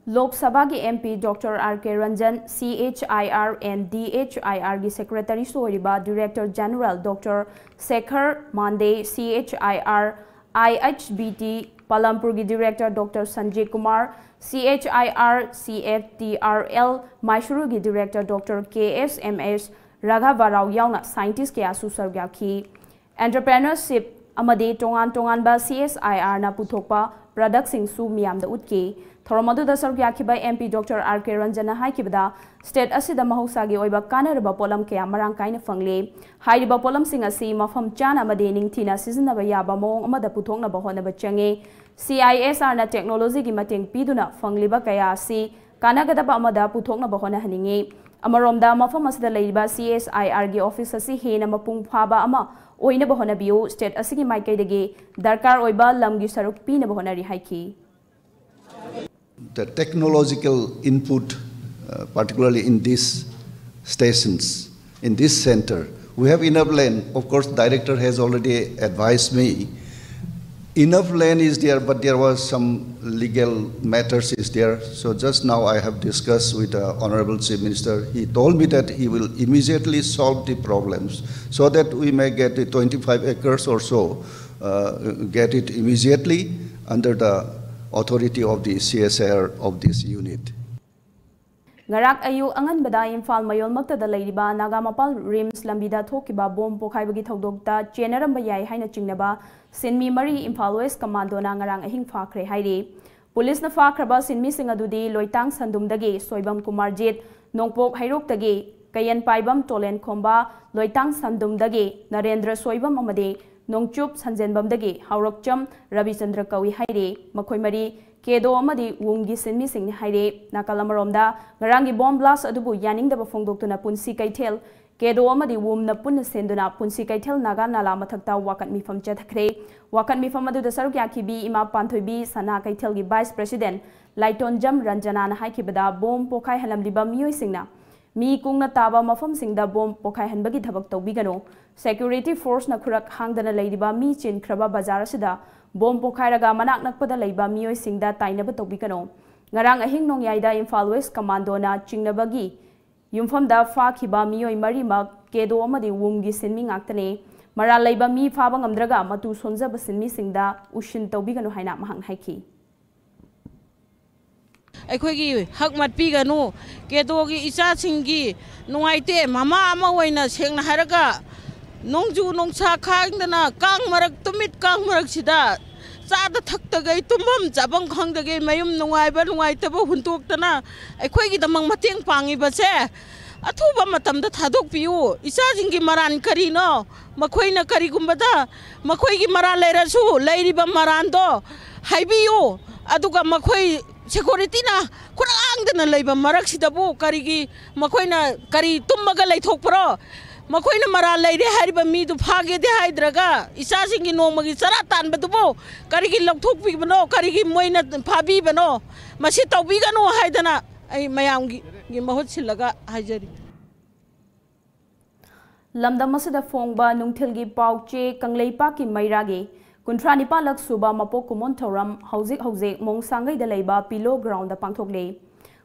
ꯂꯣꯛ ꯁꯚꯥꯒꯤ M P Doctor R K Ranjan, C H I R and D H I R ꯒꯤ secretary ꯁꯨ ꯑꯣꯏꯔꯤꯕ Director General Doctor Sekhar Mande, C H I R I H B T Palampur ꯒꯤ Director Doctor Sanjay Kumar, C H I R C F T R L Mysuru ꯒꯤ Director Doctor K S M S Raghavarao ꯌꯥꯎꯅ scientist ꯀꯌꯥꯁꯨ ꯁꯔꯨꯛ ꯌꯥꯈꯤ꯫ Entrepreneurship ꯑꯃꯗꯤ ꯇꯣꯉꯥꯟ ꯇꯣꯉꯥꯟꯕ C S I R ꯅ ꯄꯨꯊꯣꯛꯄ product ꯁꯤꯡꯁꯨ ꯃꯤꯌꯥꯝꯗ ꯎꯠꯈꯤ꯫ ꯊꯧꯔꯝ ꯑꯗꯨꯗ ꯁꯔꯨꯛ ꯌꯥꯈꯤꯕ M P Doctor R K Ranjan ꯅ ꯍꯥꯏꯈꯤꯕꯗ, state ꯑꯁꯤꯗ ꯃꯍꯧꯁꯥꯒꯤ ꯑꯣꯏꯕ ꯀꯥꯟꯅꯔꯕ ꯄꯣꯠꯂꯝ ꯀꯌꯥ ꯃꯔꯥꯡ ꯀꯥꯏꯅ ꯐꯪꯂꯦ꯫ ꯍꯥꯏꯔꯤꯕ ꯄꯣꯠꯂꯝꯁꯤꯡ ꯑꯁꯤ ꯃꯐꯝ ꯆꯥꯅ ꯑꯃꯗꯤ ꯅꯤꯡꯊꯤꯅ ꯁꯤꯖꯤꯟꯅꯕ ꯌꯥꯕ ꯃꯑꯣꯡ ꯑꯃꯗ ꯄꯨꯊꯣꯛꯅꯕ ꯍꯣꯠꯅꯕ ꯆꯪꯉꯤ꯫ C I S R ꯅ technology ꯒꯤ ꯃꯇꯦꯡ ꯄꯤꯗꯨꯅ ꯐꯪꯂꯤꯕ ꯀꯌꯥ ꯑꯁꯤ ꯀꯥꯟꯅꯒꯗꯕ ꯑꯃꯗ ꯄꯨꯊꯣꯛꯅꯕ ꯍꯣꯠꯅꯍꯟꯅꯤꯡꯏ꯫ ꯑꯃꯔꯣꯝꯗ, ꯃꯐꯝ ꯑꯁꯤꯗ ꯂꯩꯔꯤꯕ C S I R ꯒꯤ office ꯑꯁꯤ ꯍꯦꯟꯅ ꯃꯄꯨꯡ ꯐꯥꯕ ꯑꯃ ꯑꯣꯏꯅꯕ ꯍꯣꯠꯅꯕꯤꯌꯨ, state ꯑꯁꯤꯒꯤ ꯃꯥꯏꯀꯩꯗꯒꯤ ꯗꯔꯀꯥꯔ ꯑꯣꯏꯕ ꯂꯝꯒꯤ ꯁꯔꯨꯛ ꯄꯤꯅꯕ ꯍꯣꯠꯅꯔꯤ ꯍꯥꯏꯈꯤ꯫ The technological input, uh, particularly in these stations, in this center, we have enough land. Of course, director has already advised me. Enough land is there, but there was some legal matters is there. So just now I have discussed with the Honorable Chief Minister. He told me that he will immediately solve the problems so that we may get the twenty-five acres or so, uh, get it immediately under the authority of the C S R of this unit. ꯉꯔꯥꯡ ꯑꯌꯨꯛ ꯑꯉꯟꯕꯗ ꯏꯝꯐꯥꯜ ꯃꯌꯣꯜꯃꯛꯇꯗ ꯂꯩꯔꯤꯕ ꯅꯥꯒꯥꯃꯄꯥꯜ ꯔꯤꯝꯁ ꯂꯝꯕꯤꯗ ꯊꯣꯛꯈꯤꯕ bomb ꯄꯣꯈꯥꯏꯕꯒꯤ ꯊꯧꯗꯣꯛꯇ ꯆꯦꯟꯅꯔꯝꯕ ꯌꯥꯏ ꯍꯥꯏꯅ ꯆꯤꯡꯅꯕ ꯁꯤꯟꯃꯤ ꯃꯔꯤ ꯏꯝꯐꯥꯜ ꯋꯦꯁ ꯀꯃꯥꯟꯗꯣꯅ ꯉꯔꯥꯡ ꯑꯍꯤꯡ ꯐꯥꯈ꯭ꯔꯦ ꯍꯥꯏꯔꯤ꯫ ꯄꯨꯂꯤꯁꯅ ꯐꯥꯈ꯭ꯔꯕ ꯁꯤꯟꯃꯤꯁꯤꯡ ꯑꯗꯨꯗꯤ ꯂꯣꯏꯇꯥꯡ ꯁꯟꯗꯨꯝꯗꯒꯤ ꯁꯣꯏꯕꯝ ꯀꯨꯃꯥꯔꯖꯤꯠ, ꯅꯣꯡꯄꯣꯛ ꯍꯩꯔꯣꯛꯇꯒꯤ ꯀꯌꯦꯟꯄꯥꯏꯕꯝ ꯇꯣꯂꯦꯟ ꯈꯣꯝꯕ, ꯂꯣꯏꯇꯥꯡ ꯁꯟꯗꯨꯝꯗꯒꯤ ꯅꯔꯦꯟꯗ꯭ꯔ ꯁꯣꯏꯕꯝ ꯑꯃꯗꯤ ꯅꯣꯡꯆꯨꯞ ꯁꯟꯖꯦꯟꯕꯝꯗꯒꯤ ꯍꯥꯎꯔꯛꯆꯝ ꯔꯕꯤꯆꯟꯗ꯭ꯔ ꯀꯧꯏ ꯍꯥꯏꯔꯤ꯫ ꯃꯈꯣꯏ ꯃꯔꯤ ꯀꯦꯗꯣ ꯑꯃꯗꯤ ꯋꯨꯝꯒꯤ ꯁꯤꯟꯃꯤꯁꯤꯡꯅꯤ ꯍꯥꯏꯔꯤ꯫ ꯅꯥꯀꯜ ꯑꯃꯔꯣꯝꯗ, ꯉꯔꯥꯡꯒꯤ ꯕꯣꯝ ꯕ꯭ꯂꯥꯁ ꯑꯗꯨꯕꯨ ꯌꯥꯅꯤꯡꯗꯕ ꯐꯣꯡꯗꯣꯛꯇꯨꯅ ꯄꯨꯟꯁꯤ ꯀꯩꯊꯦꯜ, ꯀꯦꯗꯣ ꯑꯃꯗꯤ ꯋꯨꯝꯅ ꯄꯨꯟꯅ ꯁꯦꯟꯗꯨꯅ ꯄꯨꯟꯁꯤ ꯀꯩꯊꯦꯜ ꯅꯥꯒꯥ ꯅꯥꯂꯥ ꯃꯊꯛꯇ ꯋꯥꯀꯠ ꯃꯤꯐꯝ ꯆꯠꯊꯈ꯭ꯔꯦ꯫ ꯋꯥꯀꯠ ꯃꯤꯐꯝ ꯑꯗꯨꯗ ꯁꯔꯨꯛ ꯌꯥꯈꯤꯕꯤ ꯏꯃꯥ ꯄꯥꯟꯊꯣꯏꯕꯤ ꯁꯅꯥ ꯀꯩꯊꯦꯜꯒꯤ ꯚꯥꯏꯁ ꯄ꯭ꯔꯦꯁꯤꯗꯦꯟ ꯂꯥꯏꯇꯣꯟꯖꯝ ꯔꯟꯖꯅꯥꯅ ꯍꯥꯏꯈꯤꯕꯗ, ꯕꯣꯝ ꯄꯣꯈꯥꯏꯍꯜꯂꯝꯂꯤꯕ ꯃꯤꯑꯣꯏꯁꯤꯡꯅ ꯃꯤ ꯀꯨꯡꯅ ꯇꯥꯕ ꯃꯐꯝꯁꯤꯡꯗ ꯕꯣꯝ ꯄꯣꯈꯥꯏꯍꯟꯕꯒꯤ ꯊꯕꯛ ꯇꯧꯕꯤꯒꯅꯨ꯫ ꯁꯦꯀ꯭ꯌꯨꯔꯤꯇꯤ ꯐꯣꯔꯁꯅ ꯈꯨꯔꯛ ꯍꯥꯡꯗꯅ ꯂꯩꯔꯤꯕ ꯃꯤ ꯆꯤꯟꯈ꯭ꯔꯕ ꯕꯖꯥꯔ ꯑꯁꯤꯗ ꯕꯣꯝ ꯄꯣꯈꯥꯏꯔꯒ ꯃꯅꯥꯛ ꯅꯛꯄꯗ ꯂꯩꯕ ꯃꯤꯑꯣꯏꯁꯤꯡꯗ ꯇꯥꯏꯅꯕ ꯇꯧꯕꯤꯒꯅꯨ꯫ ꯉꯔꯥꯡ ꯑꯍꯤꯡ ꯅꯣꯡꯌꯥꯏꯗ ꯏꯝꯐꯥꯜ ꯋꯦꯁ ꯀꯃꯥꯟꯗꯣꯅ ꯆꯤꯡꯅꯕꯒꯤ ꯌꯨꯝꯐꯝꯗ ꯐꯥꯈꯤꯕ ꯃꯤꯑꯣꯏ ꯃꯔꯤꯃꯛ ꯀꯦꯗꯣ ꯑꯃꯗꯤ ꯋꯨꯝꯒꯤ ꯁꯤꯟꯃꯤ ꯉꯥꯛꯇꯅꯤ꯫ ꯃꯔꯥꯜ ꯂꯩꯕ ꯃꯤ ꯐꯥꯕ ꯉꯝꯗ꯭ꯔꯒ ꯃꯇꯨ ꯁꯣꯟꯖꯕ ꯁꯤꯟꯃꯤꯁꯤꯡꯗ ꯎꯁꯤꯟ ꯇꯧꯕꯤꯒꯅꯨ ꯍꯥꯏꯅ ꯃꯍꯥꯛꯅ ꯍꯥꯏꯈꯤ꯫ ꯑꯩꯈꯣꯏꯒꯤ ꯍꯛ ꯃꯠꯄꯤꯒꯅꯨ꯫ ꯀꯦꯗꯣꯒꯤ ꯏꯆꯥꯁꯤꯡꯒꯤ ꯅꯨꯡꯉꯥꯏꯇꯦ꯫ ꯃꯃꯥ ꯑꯃ ꯑꯣꯏꯅ ꯁꯦꯡꯅ ꯍꯥꯏꯔꯒ, ꯅꯣꯡꯖꯨ ꯅꯨꯡꯁꯥ ꯈꯥꯡꯗꯅ ꯀꯥꯡ ꯃꯔꯛ, ꯇꯨꯃꯤꯠ ꯀꯥꯡ ꯃꯔꯛꯁꯤꯗ ꯆꯥꯗ ꯊꯛꯇꯈꯩ, ꯇꯨꯝꯐꯝ ꯆꯥꯐꯝ ꯈꯪꯗꯈꯩ, ꯃꯌꯨꯝ ꯅꯨꯡꯉꯥꯏꯕ ꯅꯨꯡꯉꯥꯏꯇꯕ ꯍꯨꯟꯗꯣꯛꯇꯅ ꯑꯩꯈꯣꯏꯒꯤꯗꯃꯛ ꯃꯇꯦꯡ ꯄꯥꯡꯉꯤꯕꯁꯦ ꯑꯊꯨꯕ ꯃꯇꯝꯗ ꯊꯥꯗꯣꯛꯄꯤꯌꯨ꯫ ꯏꯆꯥꯁꯤꯡꯒꯤ ꯃꯔꯥꯟ ꯀꯔꯤꯅꯣ? ꯃꯈꯣꯏꯅ ꯀꯔꯤꯒꯨꯝꯕꯗ ꯃꯈꯣꯏꯒꯤ ꯃꯔꯥꯜ ꯂꯩꯔꯁꯨ, ꯂꯩꯔꯤꯕ ꯃꯔꯥꯜꯗꯣ ꯍꯥꯏꯕꯤꯌꯨ꯫ ꯑꯗꯨꯒ ꯃꯈꯣꯏ ꯁꯦꯀ꯭ꯌꯨꯔꯤꯇꯤꯅ ꯈꯨꯔꯥꯡꯗꯅ ꯂꯩꯕ ꯃꯔꯛꯁꯤꯗꯕꯨ ꯀꯔꯤꯒꯤ ꯃꯈꯣꯏꯅ ꯀꯔꯤ ꯇꯨꯝꯃꯒ ꯂꯩꯊꯣꯛꯄ꯭ꯔꯣ? ꯃꯈꯣꯏꯅ ꯃꯔꯥꯜ ꯂꯩꯔꯦ ꯍꯥꯏꯔꯤꯕ ꯃꯤꯗꯨ ꯐꯥꯒꯦꯗꯤ ꯍꯥꯏꯗ꯭ꯔꯒ, ꯏꯆꯥꯁꯤꯡꯒꯤ ꯅꯣꯡꯃꯒꯤ ꯆꯔꯥ ꯇꯥꯟꯕꯗꯨꯕꯨ ꯀꯔꯤꯒꯤ ꯂꯧꯊꯣꯛꯄꯤꯕꯅꯣ? ꯀꯔꯤꯒꯤ ꯃꯣꯏꯅ ꯐꯥꯕꯤꯕꯅꯣ? ꯃꯁꯤ ꯇꯧꯕꯤꯒꯅꯨ ꯍꯥꯏꯗꯅ ꯑꯩ ꯃꯌꯥꯝꯒꯤ ꯃꯍꯨꯠ ꯁꯤꯜꯂꯒ ꯍꯥꯏꯖꯔꯤ꯫ ꯂꯝꯗꯝ ꯑꯁꯤꯗ ꯐꯣꯡꯕ ꯅꯨꯡꯊꯤꯜꯒꯤ ꯄꯥꯎꯆꯦ ꯀꯪꯂꯩꯄꯥꯛꯀꯤ ꯃꯩꯔꯥꯒꯤ ꯀꯨꯟꯊ꯭ꯔꯥ ꯅꯤꯄꯥꯜꯂꯛ ꯁꯨꯕ ꯃꯄꯣꯛ ꯀꯨꯝꯑꯣꯟ ꯊꯧꯔꯝ ꯍꯧꯖꯤꯛ ꯍꯧꯖꯤꯛ ꯃꯣꯡꯁꯥꯡꯒꯩꯗ ꯂꯩꯕ ꯄꯤꯂꯣ ꯒ꯭ꯔꯥꯎꯟꯗ ꯄꯥꯡꯊꯣꯛꯂꯤ꯫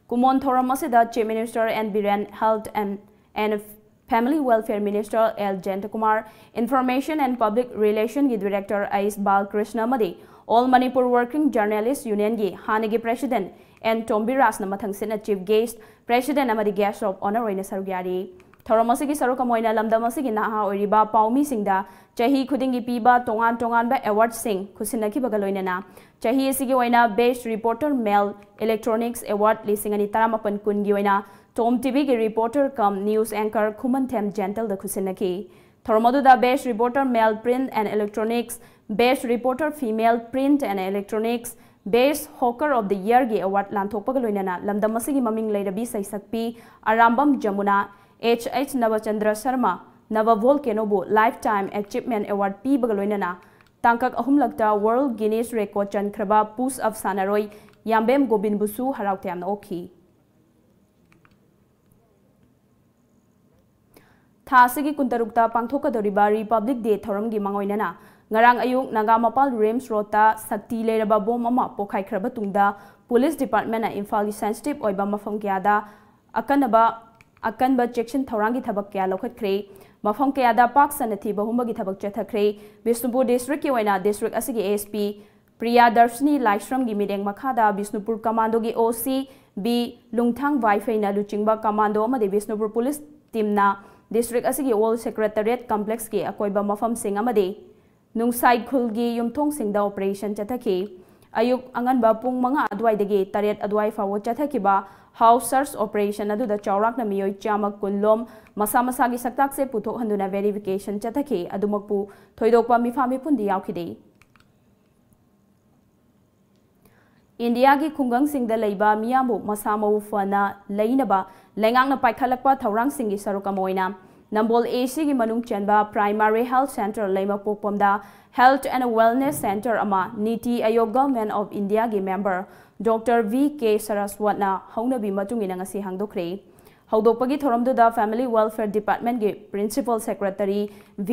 ꯀꯨꯝꯑꯣꯟ ꯊꯧꯔꯝ ꯑꯁꯤꯗ Chief Minister N Biren, Health and, and Family Welfare Minister L Jayantakumar, Information and Public Relationꯒꯤ Director ꯑꯩꯁ ꯕꯥꯂꯀ꯭ꯔꯤꯁꯅ ꯑꯃꯗꯤ All Manipur Working Journalist Unionꯒꯤ ꯍꯥꯟꯅꯒꯤ President ꯑꯦꯟ ꯇꯣꯝꯕꯤꯔꯥꯖꯅ ꯃꯊꯪꯁꯤꯠꯅ Chief Guest, President ꯑꯃꯗꯤ Guest of Honour ꯑꯣꯏꯅ ꯁꯔꯨꯛ ꯌꯥꯔꯤ꯫ ꯊꯧꯔꯝ ꯑꯁꯤꯒꯤ ꯁꯔꯨꯛ ꯑꯃ ꯑꯣꯏꯅ ꯂꯝꯗꯝ ꯑꯁꯤꯒꯤ ꯅꯍꯥ ꯑꯣꯏꯔꯤꯕ ꯄꯥꯎꯃꯤꯁꯤꯡꯗ ꯆꯍꯤ ꯈꯨꯗꯤꯡꯒꯤ ꯄꯤꯕ ꯇꯣꯉꯥꯟ ꯇꯣꯉꯥꯟꯕ awardꯁꯤꯡ ꯈꯨꯠꯁꯤꯟꯅꯈꯤꯕꯒ ꯂꯣꯏꯅꯅ ꯆꯍꯤ ꯑꯁꯤꯒꯤ ꯑꯣꯏꯅ Best Reporter Male Electronics Award ꯂꯤꯁꯤꯡ ꯑꯅꯤ ꯇꯔꯥꯃꯥꯄꯟ ꯀꯨꯟꯒꯤ ꯑꯣꯏꯅ Tom TVꯒꯤ reporter cum news anchor ꯈꯨꯃꯟꯊꯦꯝ ꯖꯦꯟꯇꯜꯗ ꯈꯨꯠꯁꯤꯟꯅꯈꯤ꯫ ꯊꯧꯔꯝ ꯑꯗꯨꯗ Best Reporter Male Print and Electronics, Best Reporter Female Print and Electronics, Best Hawker of the Yearꯒꯤ award ꯂꯥꯟꯊꯣꯛꯄꯒ ꯂꯣꯏꯅꯅ ꯂꯝꯗꯝ ꯑꯁꯤꯒꯤ ꯃꯃꯤꯡ ꯂꯩꯔꯕꯤ ꯁꯩꯁꯛꯄꯤ ꯑꯔꯥꯝꯕꯝ ꯖꯃꯨꯅꯥ, H H ꯅꯕꯆꯟꯗ꯭ꯔ ꯁꯔꯃ, ꯅꯕ ꯚꯣꯜꯀꯦꯅꯣꯕꯨ Lifetime Achievement Award ꯄꯤꯕꯒ ꯂꯣꯏꯅꯅ ꯇꯥꯡꯀꯛ ꯑꯍꯨꯝꯂꯛꯇ World Guinness Record ꯆꯟꯈ꯭ꯔꯕ push up ꯁꯥꯟꯅꯔꯣꯏ ꯌꯥꯝꯕꯦꯝ ꯒꯣꯕꯤꯟꯕꯨꯁꯨ ꯍꯔꯥꯎ ꯇꯌꯥꯝꯅ ꯑꯣꯛꯈꯤ꯫ ꯊꯥ ꯑꯁꯤꯒꯤ ꯀꯨꯟꯇꯔꯨꯛꯇ ꯄꯥꯡꯊꯣꯛꯀꯗꯧꯔꯤꯕ Republic Day ꯊꯧꯔꯝꯒꯤ ꯃꯥꯡꯑꯣꯏꯅꯅ ꯉꯔꯥꯡ ꯑꯌꯨꯛ ꯅꯥꯒꯥꯃꯄꯥꯜ ꯔꯤꯝꯁ ꯔꯣꯗꯇ ꯁꯛꯇꯤ ꯂꯩꯔꯕ ꯕꯣꯝ ꯑꯃ ꯄꯣꯈꯥꯏꯈ꯭ꯔꯕ ꯇꯨꯡꯗ ꯄꯨꯂꯤꯁ ꯗꯤꯄꯥꯔꯠꯃꯦꯟꯅ ꯏꯝꯐꯥꯜꯒꯤ ꯁꯦꯟꯁꯤꯇꯤꯚ ꯑꯣꯏꯕ ꯃꯐꯝ ꯀꯌꯥꯗ ꯑꯀꯟꯅꯕ ꯑꯀꯟꯕ ꯆꯦꯛꯁꯤꯟ ꯊꯧꯔꯥꯡꯒꯤ ꯊꯕꯛ ꯀꯌꯥ ꯂꯧꯈꯠꯈ꯭ꯔꯦ꯫ ꯃꯐꯝ ꯀꯌꯥꯗ ꯄꯥꯛ ꯁꯟꯅ ꯊꯤꯕ ꯍꯨꯝꯕꯒꯤ ꯊꯕꯛ ꯆꯠꯊꯈ꯭ꯔꯦ꯫ ꯕꯤꯁꯅꯨꯄꯨꯔ ꯗꯤꯁꯇ꯭ꯔꯤꯛꯀꯤ ꯑꯣꯏꯅ ꯗꯤꯁꯇ꯭ꯔꯤꯛ ꯑꯁꯤꯒꯤ ꯑꯦꯁ ꯄꯤ ꯄ꯭ꯔꯤꯌꯥꯗꯔꯁꯤꯅꯤ ꯂꯥꯏꯁ꯭ꯔꯝꯒꯤ ꯃꯤꯠꯌꯦꯡ ꯃꯈꯥꯗ ꯕꯤꯁꯅꯨꯄꯨꯔ ꯀꯃꯥꯟꯗꯣꯒꯤ ꯑꯣ ꯁꯤ ꯕꯤ ꯂꯨꯡꯊꯥꯡ ꯚꯥꯏꯐꯩꯅ ꯂꯨꯆꯤꯡꯕ ꯀꯃꯥꯟꯗꯣ ꯑꯃꯗꯤ ꯕꯤꯁꯅꯨꯄꯨꯔ ꯄꯨꯂꯤꯁ ꯇꯤꯝꯅ ꯗꯤꯁꯇ꯭ꯔꯤꯛ ꯑꯁꯤꯒꯤ ꯑꯣꯜ ꯁꯦꯀ꯭ꯔꯦꯇꯔꯤꯌꯦꯠ ꯀꯝꯄ꯭ꯂꯦꯛꯁꯀꯤ ꯑꯀꯣꯏꯕ ꯃꯐꯝꯁꯤꯡ ꯑꯃꯗꯤ ꯅꯨꯡꯁꯥꯏ ꯈꯨꯜꯒꯤ ꯌꯨꯝꯊꯣꯡꯁꯤꯡꯗ ꯑꯣꯄꯔꯦꯁꯟ ꯆꯠꯊꯈꯤ꯫ ꯑꯌꯨꯛ ꯑꯉꯟꯕ ꯄꯨꯡ ꯃꯉꯥ ꯑꯗꯨꯋꯥꯏꯗꯒꯤ ꯇꯔꯦꯠ ꯑꯗꯨꯋꯥꯏ ꯐꯥꯎꯕ ꯆꯠꯊꯈꯤꯕ house search operation ꯑꯗꯨꯗ ꯆꯥꯎꯔꯥꯛꯅ ꯃꯤꯑꯣꯏ ꯆꯥꯝꯃ ꯀꯨꯟ ꯂꯣꯝ ꯃꯁꯥ ꯃꯁꯥꯒꯤ ꯁꯛꯇꯥꯛꯁꯦ ꯄꯨꯊꯣꯛꯍꯟꯗꯨꯅ verification ꯆꯠꯊꯈꯤ꯫ ꯑꯗꯨꯃꯛꯄꯨ ꯊꯣꯏꯗꯣꯛꯄ ꯃꯤꯐꯥ ꯃꯤꯄꯨꯟꯗꯤ ꯌꯥꯎꯈꯤꯗꯦ꯫ ꯏꯟꯗꯤꯌꯥꯒꯤ ꯈꯨꯡꯒꯪꯁꯤꯡꯗ ꯂꯩꯕ ꯃꯤꯌꯥꯝꯕꯨ ꯃꯁꯥ ꯃꯎ ꯐꯅ ꯂꯩꯅꯕ ꯂꯩꯉꯥꯛꯅ ꯄꯥꯏꯈꯠꯂꯛꯄ ꯊꯧꯔꯥꯡꯁꯤꯡꯒꯤ ꯁꯔꯨꯛ ꯑꯃ ꯑꯣꯏꯅ ꯅꯝꯕꯣꯜ ꯑꯦ ꯁꯤꯒꯤ ꯃꯅꯨꯡ ꯆꯟꯕ Primary Health Centre ꯂꯩꯃꯄꯣꯛꯄꯝꯗ Health and Wellness Centre ꯑꯃ NITI Aayog Government of Indiaꯒꯤ member Doctor V K ꯁꯔꯁꯋꯠꯅ ꯍꯧꯅꯕꯤ ꯃꯇꯨꯡ ꯏꯟꯅ ꯉꯁꯤ ꯍꯥꯡꯗꯣꯛꯈ꯭ꯔꯦ꯫ ꯍꯧꯗꯣꯛꯄꯒꯤ ꯊꯧꯔꯝꯗꯨꯗ Family Welfare Departmentꯀꯤ Principal Secretary V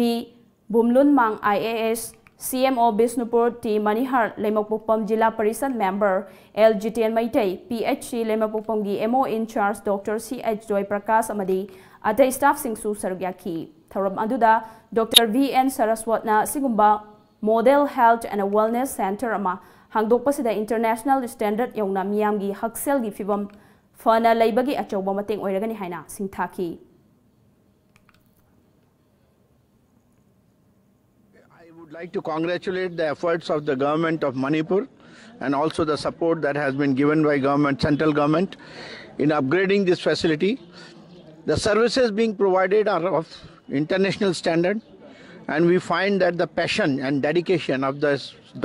Vumlunmang I A S, C M O Bishnupur T Manihar, Leimapokpam zila parishad member L Jiten Meitei, P H C ꯂꯩꯃꯄꯣꯛꯄꯝꯒꯤ M O in charge Doctor C H Joy Prakash ꯑꯃꯗꯤ ꯑꯇꯩ staffꯁꯤꯡꯁꯨ ꯁꯔꯨꯛ ꯌꯥꯈꯤ꯫ ꯊꯧꯔꯝ ꯑꯗꯨꯗ Doctor V N ꯁꯔꯁꯋꯠꯅ ꯑꯁꯤꯒꯨꯝꯕ Model Health and Wellness Centre ꯑꯃ ꯍꯥꯡꯗꯣꯛꯄꯁꯤꯗ international standard ꯌꯧꯅ ꯃꯤꯌꯥꯝꯒꯤ ꯍꯛꯁꯦꯜꯒꯤ ꯐꯤꯕꯝ ꯐꯅ ꯂꯩꯕꯒꯤ ꯑꯆꯧꯕ ꯃꯇꯦꯡ ꯑꯣꯏꯔꯒꯅꯤ ꯍꯥꯏꯅ ꯁꯤꯡꯊꯥꯈꯤ꯫ I would like to congratulate the efforts of the government of Manipur and also the support that has been given by government, central government, in upgrading this facility. The services being provided are of international standard, and we find that the passion and dedication of the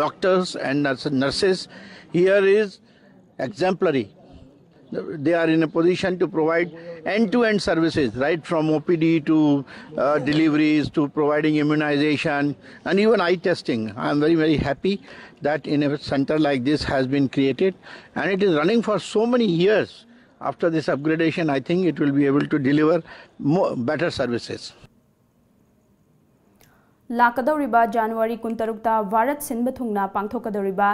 doctors and nurse- nurses here is exemplary. They are in a position to provide end-to-end services, right from O P D to uh, deliveries to providing immunization and even eye testing. I am very, very happy that in a center like this has been created, and it is running for so many years. After this upgradation, I think it will be able to deliver more, better services. ꯂꯥꯛꯀꯗꯧꯔꯤꯕ ꯖꯅꯋꯥꯔꯤ ꯀꯨꯟꯇꯔꯨꯛꯇ ꯚꯥꯔꯠ ꯁꯤꯟꯕ ꯊꯨꯡꯅ ꯄꯥꯡꯊꯣꯛꯀꯗꯧꯔꯤꯕ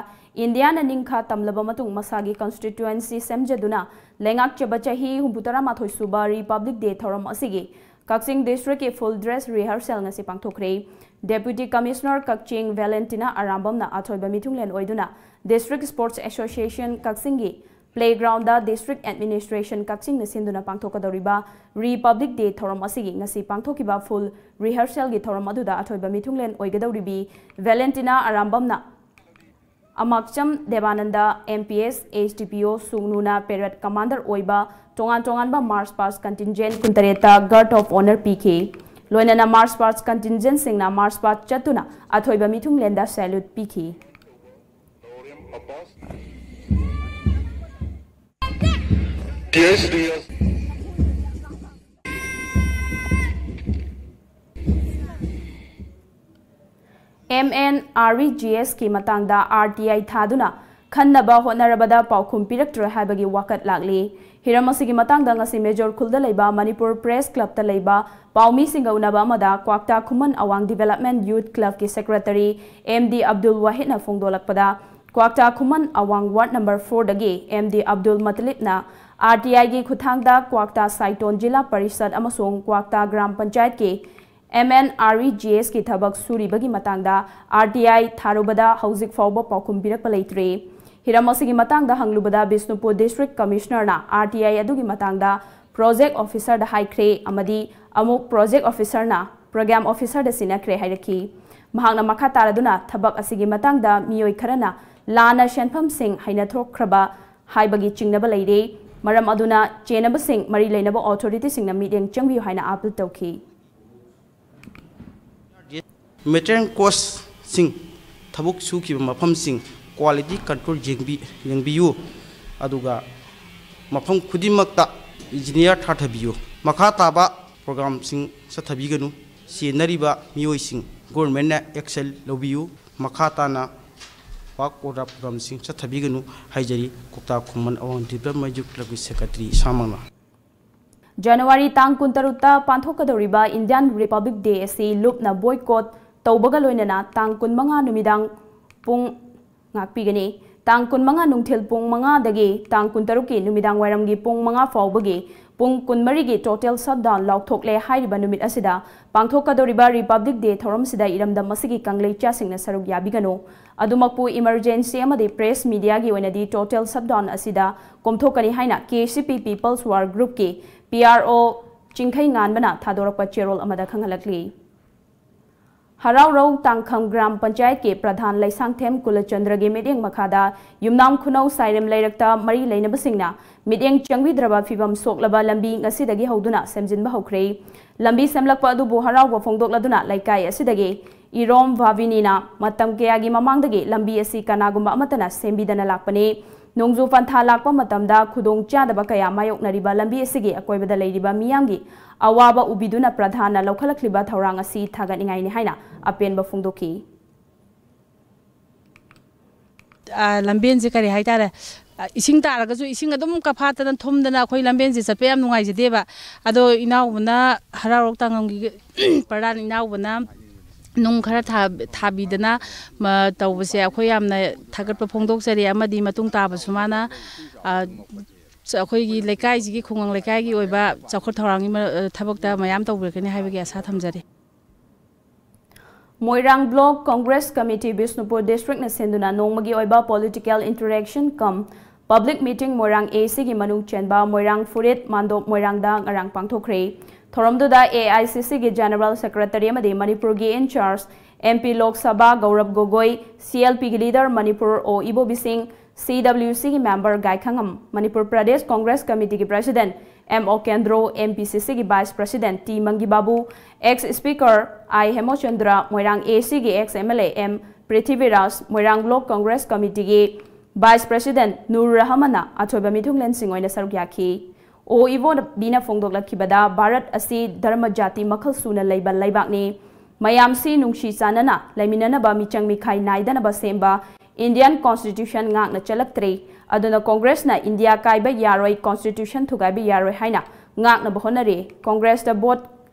ꯏꯟꯗꯤꯌꯥꯅ ꯅꯤꯡꯈꯥ ꯇꯝꯂꯕ ꯃꯇꯨꯡ ꯃꯁꯥꯒꯤ constituency ꯁꯦꯝꯖꯗꯨꯅ ꯂꯩꯉꯥꯛꯆꯕ ꯆꯍꯤ ꯍꯨꯝꯐꯨꯇꯔꯥ ꯃꯥꯊꯣꯏ ꯁꯨꯕ Republic Day ꯊꯧꯔꯝ ꯑꯁꯤꯒꯤ ꯀꯛꯆꯤꯡ district ꯀꯤ full dress rehearsal ꯉꯁꯤ ꯄꯥꯡꯊꯣꯛꯈ꯭ꯔꯦ꯫ Deputy Commissioner ꯀꯛꯆꯤꯡ Valentina ꯑꯔꯥꯝꯕꯝꯅ ꯑꯊꯣꯏꯕ ꯃꯤꯊꯨꯡꯂꯦꯟ ꯑꯣꯏꯗꯨꯅ District Sports Association ꯀꯛꯆꯤꯡꯒꯤ playground ꯗ district administration ꯀꯛꯆꯤꯡꯅ ꯁꯤꯟꯗꯨꯅ ꯄꯥꯡꯊꯣꯛꯀꯗꯧꯔꯤꯕ Republic Day ꯊꯧꯔꯝ ꯑꯁꯤꯒꯤ ꯉꯁꯤ ꯄꯥꯡꯊꯣꯛꯈꯤꯕ full rehearsal ꯒꯤ ꯊꯧꯔꯝ ꯑꯗꯨꯗ ꯑꯊꯣꯏꯕ ꯃꯤꯊꯨꯡꯂꯦꯟ ꯑꯣꯏꯒꯗꯧꯔꯤꯕꯤ ꯚꯦꯂꯦꯟꯇꯤꯅꯥ ꯑꯔꯥꯝꯕꯝꯅ ꯑꯃꯥꯛꯆꯝ ꯗꯦꯕꯥꯅꯟꯗ, M P S, H D P O ꯁꯨꯡꯅꯨꯅ parade commander ꯑꯣꯏꯕ ꯇꯣꯉꯥꯟ ꯇꯣꯉꯥꯟꯕ march past contingent ꯀꯨꯟꯇꯔꯦꯠꯇ guard of honour ꯄꯤꯈꯤ꯫ ꯂꯣꯏꯅꯅ march past contingent ꯁꯤꯡꯅ march past ꯆꯠꯇꯨꯅ ꯑꯊꯣꯏꯕ ꯃꯤꯊꯨꯡꯂꯦꯟꯗ salute ꯄꯤꯈꯤ꯫ M N R E G S ꯀꯤ ꯃꯇꯥꯡꯗ R T I ꯊꯥꯗꯨꯅ ꯈꯟꯅꯕ ꯍꯣꯠꯅꯔꯕꯗ ꯄꯥꯎꯈꯨꯝ ꯄꯤꯔꯛꯇ꯭ꯔꯦ ꯍꯥꯏꯕꯒꯤ ꯋꯥꯀꯠ ꯂꯥꯛꯂꯤ꯫ ꯍꯤꯔꯝ ꯑꯁꯤꯒꯤ ꯃꯇꯥꯡꯗ ꯉꯁꯤ ꯃꯦꯖꯣꯔ ꯈꯨꯜꯗ ꯂꯩꯕ ꯃꯅꯤꯄꯨꯔ Press Club ꯇ ꯂꯩꯕ ꯄꯥꯎꯃꯤꯁꯤꯡꯒ ꯎꯅꯕ ꯑꯃꯗ ꯀ꯭ꯋꯥꯛꯇꯥ ꯈꯨꯃꯟ ꯑꯋꯥꯡ Development Youth Club ꯀꯤ Secretary M D ꯑꯕꯗꯨꯜ ꯋꯥꯍꯤꯗꯅ ꯐꯣꯡꯗꯣꯛꯂꯛꯄꯗ, ꯀ꯭ꯋꯥꯛꯇꯥ ꯈꯨꯃꯟ ꯑꯋꯥꯡ ward number four ꯗꯒꯤ M D Abdul ꯃꯇꯂꯤꯕꯅ R T I ꯒꯤ ꯈꯨꯠꯊꯥꯡꯗ ꯀ꯭ꯋꯥꯛꯇꯥ ꯁꯥꯏꯇꯣꯟ ꯖꯤꯂꯥ ꯄꯔꯤꯁꯠ ꯑꯃꯁꯨꯡ ꯀ꯭ꯋꯥꯛꯇꯥ ꯒ꯭ꯔꯥꯝ ꯄꯟꯆꯥꯌꯠꯀꯤ M N R E G ꯑꯦꯁꯀꯤ ꯊꯕꯛ ꯁꯨꯔꯤꯕꯒꯤ ꯃꯇꯥꯡꯗ ꯑꯥꯔ ꯇꯤ ꯑꯥꯏ ꯊꯥꯔꯨꯕꯗ ꯍꯧꯖꯤꯛ ꯐꯥꯎꯕ ꯄꯥꯎꯈꯨꯝ ꯄꯤꯔꯛꯄ ꯂꯩꯇ꯭ꯔꯤ꯫ ꯍꯤꯔꯝ ꯑꯁꯤꯒꯤ ꯃꯇꯥꯡꯗ ꯍꯪꯂꯨꯕꯗ ꯕꯤꯁꯅꯨꯄꯨꯔ ꯗꯤꯁꯇ꯭ꯔꯤꯛ ꯀꯃꯤꯁꯅꯔꯅ ꯑꯥꯔ ꯇꯤ ꯑꯥꯏ ꯑꯗꯨꯒꯤ ꯃꯇꯥꯡꯗ ꯄ꯭ꯔꯣꯖꯦꯛ ꯑꯣꯐꯤꯁꯔꯗ ꯍꯥꯏꯈ꯭ꯔꯦ ꯑꯃꯗꯤ ꯑꯃꯨꯛ ꯄ꯭ꯔꯣꯖꯦꯛ ꯑꯣꯐꯤꯁꯔꯅ ꯄ꯭ꯔꯣꯒ꯭ꯔꯥꯝ ꯑꯣꯐꯤꯁꯔꯗ ꯁꯤꯟꯅꯈ꯭ꯔꯦ ꯍꯥꯏꯔꯛꯈꯤ꯫ ꯃꯍꯥꯛꯅ ꯃꯈꯥ ꯇꯥꯔꯗꯨꯅ ꯊꯕꯛ ꯑꯁꯤꯒꯤ ꯃꯇꯥꯡꯗ ꯃꯤꯑꯣꯏ ꯈꯔꯅ ꯂꯥꯟꯅ ꯁꯦꯟꯐꯝꯁꯤꯡ ꯍꯩꯅꯊꯣꯛꯈ꯭ꯔꯕ ꯍꯥꯏꯕꯒꯤ ꯆꯤꯡꯅꯕ ꯂꯩꯔꯦ꯫ ꯃꯔꯝ ꯑꯗꯨꯅ ꯆꯦꯟꯅꯕꯁꯤꯡ ꯃꯔꯤ ꯂꯩꯅꯕ ꯑꯣꯊꯣꯔꯤꯇꯤꯁꯤꯡꯅ ꯃꯤꯠꯌꯦꯡ ꯆꯪꯕꯤꯌꯨ ꯍꯥꯏꯅ ꯑꯥꯄꯤꯜ ꯇꯧꯈꯤ꯫ ꯃꯦꯇꯔꯤꯌꯦꯜ ꯀꯣꯁꯁꯤꯡ, ꯊꯕꯛ ꯁꯨꯈꯤꯕ ꯃꯐꯝꯁꯤꯡ, ꯀ꯭ꯋꯥꯂꯤꯇꯤ ꯀꯟꯇ꯭ꯔꯣꯜ ꯌꯦꯡꯕꯤ-, ꯌꯦꯡꯕꯤꯌꯨ꯫ ꯑꯗꯨꯒ ꯃꯐꯝ ꯈꯨꯗꯤꯡꯃꯛꯇ ꯏꯟꯖꯤꯅꯤꯌꯥꯔ ꯊꯥꯊꯕꯤꯌꯨ꯫ ꯃꯈꯥ ꯇꯥꯕ ꯄ꯭ꯔꯣꯒ꯭ꯔꯥꯝꯁꯤꯡ ꯆꯠꯊꯕꯤꯒꯅꯨ꯫ ꯆꯦꯟꯅꯔꯤꯕ ꯃꯤꯑꯣꯏꯁꯤꯡ ꯒꯣꯔꯃꯦꯟꯅ ꯑꯦꯛꯁꯟ ꯂꯧꯕꯤꯌꯨ꯫ ꯃꯈꯥ ꯇꯥꯅ ꯋꯥꯔꯛ ꯑꯣꯔꯗꯔ ꯄ꯭ꯔꯣꯒ꯭ꯔꯥꯝꯁꯤꯡ ꯆꯠꯊꯕꯤꯒꯅꯨ ꯍꯥꯏꯖꯔꯤ꯫ ꯀ꯭ꯋꯥꯛꯇꯥ ꯈꯨꯃꯟ ꯑꯋꯥꯡ ꯗꯤꯕ꯭ꯂꯞꯃꯦꯟ ꯌꯨꯠ ꯀ꯭ꯂꯕꯀꯤ ꯁꯦꯀ꯭ꯔꯦꯇꯔꯤ ꯏꯁꯥꯃꯛꯅ꯫ ꯖꯅꯋꯥꯔꯤ ꯇꯥꯡ ꯀꯨꯟꯇꯔꯨꯛꯇ ꯄꯥꯡꯊꯣꯛꯀꯗꯧꯔꯤꯕ Indian Republic Day ꯑꯁꯤ ꯂꯨꯞꯅ ꯕꯣꯏꯀꯣꯠ ꯇꯧꯕꯒ ꯂꯣꯏꯅꯅ ꯇꯥꯡ ꯀꯨꯟꯃꯉꯥ ꯅꯨꯃꯤꯗꯥꯡ ꯄꯨꯡ ꯉꯥꯛꯄꯤꯒꯅꯤ꯫ ꯇꯥꯡ ꯀꯨꯟꯃꯉꯥ ꯅꯨꯡꯊꯤꯜ ꯄꯨꯡ ꯃꯉꯥꯗꯒꯤ ꯇꯥꯡ ꯀꯨꯟꯇꯔꯨꯛꯀꯤ ꯅꯨꯃꯤꯗꯥꯡ ꯋꯥꯏꯔꯝꯒꯤ ꯄꯨꯡ ꯃꯉꯥ ꯐꯥꯎꯕꯒꯤ ꯄꯨꯡ ꯀꯨꯟꯃꯔꯤꯒꯤ total shutdown ꯂꯥꯎꯊꯣꯛꯂꯦ꯫ ꯍꯥꯏꯔꯤꯕ ꯅꯨꯃꯤꯠ ꯑꯁꯤꯗ ꯄꯥꯡꯊꯣꯛꯀꯗꯧꯔꯤꯕ Republic Day ꯊꯧꯔꯝꯁꯤꯗ ꯏꯔꯝꯗꯝ ꯑꯁꯤꯒꯤ ꯀꯪꯂꯩꯆꯥꯁꯤꯡꯅ ꯁꯔꯨꯛ ꯌꯥꯕꯤꯒꯅꯨ꯫ ꯑꯗꯨꯃꯛꯄꯨ emergency ꯑꯃꯗꯤ press mediaꯒꯤ ꯑꯣꯏꯅꯗꯤ total shutdown ꯑꯁꯤꯗ ꯀꯣꯝꯊꯣꯛꯀꯅꯤ ꯍꯥꯏꯅ K C P People's War Groupꯀꯤ P R O ꯆꯤꯡꯈꯩ ꯉꯥꯟꯕꯅ ꯊꯥꯗꯣꯔꯛꯄ ꯆꯦꯔꯣꯜ ꯑꯃꯗ ꯈꯪꯍꯜꯂꯛꯂꯤ꯫ ꯍꯔꯥꯎꯔꯧ ꯇꯥꯡꯈꯝ ꯒ꯭ꯔꯥꯝ ꯄꯟꯆꯥꯌꯠꯀꯤ ꯄ꯭ꯔꯙꯥꯟ ꯂꯩꯁꯥꯡꯊꯦꯝ ꯀꯨꯂꯆꯟꯗ꯭ꯔꯒꯤ ꯃꯤꯠꯌꯦꯡ ꯃꯈꯥꯗ ꯌꯨꯝꯅꯥꯝ ꯈꯨꯅꯧ ꯁꯥꯏꯔꯦꯝ ꯂꯩꯔꯛꯇ ꯃꯔꯤ ꯂꯩꯅꯕꯁꯤꯡꯅ ꯃꯤꯠꯌꯦꯡ ꯆꯪꯕꯤꯗ꯭ꯔꯕ ꯐꯤꯚꯝ ꯁꯣꯛꯂꯕ ꯂꯝꯕꯤ ꯉꯁꯤꯗꯒꯤ ꯍꯧꯗꯨꯅ ꯁꯦꯝꯖꯤꯟꯕ ꯍꯧꯈ꯭ꯔꯦ꯫ ꯂꯝꯕꯤ ꯁꯦꯝꯂꯛꯄ ꯑꯗꯨꯕꯨ ꯍꯔꯥꯎꯕ ꯐꯣꯡꯗꯣꯛꯂꯗꯨꯅ ꯂꯩꯀꯥꯏ ꯑꯁꯤꯗꯒꯤ ꯏꯔꯣꯝ ꯚꯥꯕꯤꯅꯤꯅ ꯃꯇꯝ ꯀꯌꯥꯒꯤ ꯃꯃꯥꯡꯗꯒꯤ ꯂꯝꯕꯤ ꯑꯁꯤ ꯀꯅꯥꯒꯨꯝꯕ ꯑꯃꯠꯇꯅ ꯁꯦꯝꯕꯤꯗꯅ ꯂꯥꯛꯄꯅꯤ꯫ ꯅꯣꯡꯖꯨ ꯄꯟꯊꯥ ꯂꯥꯛꯄ ꯃꯇꯝꯗ ꯈꯨꯗꯣꯡ ꯆꯥꯗꯕ ꯀꯌꯥ ꯃꯥꯌꯣꯛꯅꯔꯤꯕ ꯂꯝꯕꯤ ꯑꯁꯤꯒꯤ ꯑꯀꯣꯏꯕꯗ ꯂꯩꯔꯤꯕ ꯃꯤꯌꯥꯝꯒꯤ ꯑꯋꯥꯕ ꯎꯕꯤꯗꯨꯅ ꯄ꯭ꯔꯙꯥꯟꯅ ꯂꯧꯈꯠꯂꯛꯂꯤꯕ ꯊꯧꯔꯥꯡ ꯑꯁꯤ ꯊꯥꯒꯠꯅꯤꯡꯉꯥꯏꯅꯤ ꯍꯥꯏꯅ ꯑꯄꯦꯟꯕ ꯐꯣꯡꯗꯣꯛꯈꯤ꯫ ꯑ, ꯂꯝꯕꯦꯟꯁꯦ ꯀꯔꯤ ꯍꯥꯏꯇꯥꯔꯦ, ꯑ, ꯏꯁꯤꯡ ꯇꯥꯔꯒꯁꯨ ꯏꯁꯤꯡ ꯑꯗꯨꯝ ꯀꯐꯥꯠꯇꯅ ꯊꯨꯝꯗꯅ ꯑꯩꯈꯣꯏ ꯂꯝꯕꯦꯟꯁꯦ ꯆꯠꯄ ꯌꯥꯝ ꯅꯨꯡꯉꯥꯏꯖꯗꯦꯕ꯫ ꯑꯗꯣ ꯏꯅꯥꯎꯕꯅ ꯍꯔꯥꯎꯔꯣꯛ ꯇꯥꯡꯉꯝꯒꯤ ꯄ꯭ꯔꯙꯥꯟ ꯏꯅꯥꯎꯕꯅ ꯅꯨꯡ ꯈꯔ ꯊꯥ-, ꯊꯥꯕꯤꯗꯅ ꯃ-, ꯇꯧꯕꯁꯦ ꯑꯩꯈꯣꯏ ꯌꯥꯝꯅ ꯊꯥꯒꯠꯄ ꯐꯣꯡꯗꯣꯛꯆꯔꯤ꯫ ꯑꯃꯗꯤ ꯃꯇꯨꯡ ꯇꯥꯕꯁꯨ ꯃꯥꯅ, ꯑ, ꯆ-, ꯑꯩꯈꯣꯏꯒꯤ ꯂꯩꯀꯥꯏꯁꯤꯒꯤ ꯈꯨꯡꯒꯪ ꯂꯩꯀꯥꯏꯒꯤ ꯑꯣꯏꯕ ꯆꯥꯎꯈꯠ ꯊꯧꯔꯥꯡꯒꯤ ꯃ-, ꯑ, ꯊꯕꯛꯇ ꯃꯌꯥꯝ ꯇꯧꯕꯤꯔꯛꯀꯅꯤ ꯍꯥꯏꯕꯒꯤ ꯑꯁꯥ ꯊꯝꯖꯔꯤ꯫ ꯃꯣꯏꯔꯥꯡ ꯕ꯭ꯂꯣꯛ ꯀꯣꯡꯒ꯭ꯔꯦꯁ ꯀꯃꯤꯇꯤ ꯕꯤꯁꯅꯨꯄꯨꯔ ꯗꯤꯁꯇ꯭ꯔꯤꯛꯅ ꯁꯤꯟꯗꯨꯅ ꯅꯣꯡꯃꯒꯤ ꯑꯣꯏꯕ political interaction cum public meeting Moirang A C ꯒꯤ ꯃꯅꯨꯡ ꯆꯟꯕ ꯃꯣꯏꯔꯥꯡ ꯐꯨꯔꯤꯠ ꯃꯥꯟꯗꯣꯞ ꯃꯣꯏꯔꯥꯡꯗ ꯉꯔꯥꯡ ꯄꯥꯡꯊꯣꯛꯈ꯭ꯔꯦ꯫ ꯊꯧꯔꯝꯗꯨꯗ A I C C ꯒꯤ General Secretary ꯑꯃꯗꯤ ꯃꯅꯤꯄꯨꯔꯒꯤ in charge M P Lok Sabha ꯒꯧꯔꯕ ꯒꯣꯒꯣꯏ, C L P ꯒꯤ leader ꯃꯅꯤꯄꯨꯔ ꯑꯣ ꯏꯕꯣꯕꯤꯁꯤꯡ, C W C ꯒꯤ member ꯒꯥꯏꯈꯪꯉꯝ, Manipur Pradesh Congress ꯀꯃꯤꯇꯤꯒꯤ president M O Kendro, M P C C ꯒꯤ vice president T Mangibabu, ex speaker I Hemochandra, Moirang A C ꯒꯤ ex M L A M Prithviraj, Moirang block Congress ꯀꯃꯤꯇꯤꯒꯤ vice president Nur ꯔꯍꯃꯟꯅ ꯑꯊꯣꯏꯕ ꯃꯤꯊꯨꯡꯂꯦꯟꯁꯤꯡ ꯑꯣꯏꯅ ꯁꯔꯨꯛ ꯌꯥꯈꯤ꯫ ꯑꯣ ꯏꯕꯣꯕꯤꯅ ꯐꯣꯡꯗꯣꯛꯂꯛꯈꯤꯕꯗ, ꯚꯥꯔꯠ ꯑꯁꯤ ꯙꯔꯃ ꯖꯥꯇꯤ ꯃꯈꯜ ꯁꯨꯅ ꯂꯩꯕ ꯂꯩꯕꯥꯛꯅꯤ꯫ ꯃꯌꯥꯝꯁꯤ ꯅꯨꯡꯁꯤ ꯆꯥꯟꯅꯅ ꯂꯩꯃꯤꯟꯅꯅꯕ ꯃꯤꯆꯪ ꯃꯤꯈꯥꯏ ꯅꯥꯏꯗꯅꯕ ꯁꯦꯝꯕ Indian Constitution ꯉꯥꯛꯅ ꯆꯠꯂꯛꯇ꯭ꯔꯦ꯫ ꯑꯗꯨꯅ ꯀꯣꯡꯒ꯭ꯔꯦꯁꯅ ꯏꯟꯗꯤꯌꯥ ꯀꯥꯏꯕ ꯌꯥꯔꯣꯏ, constitution ꯊꯨꯒꯥꯏꯕ ꯌꯥꯔꯣꯏ ꯍꯥꯏꯅ ꯉꯥꯛꯅꯕ ꯍꯣꯠꯅꯔꯤ꯫ ꯀꯣꯡꯒ꯭ꯔꯦꯁꯇ vote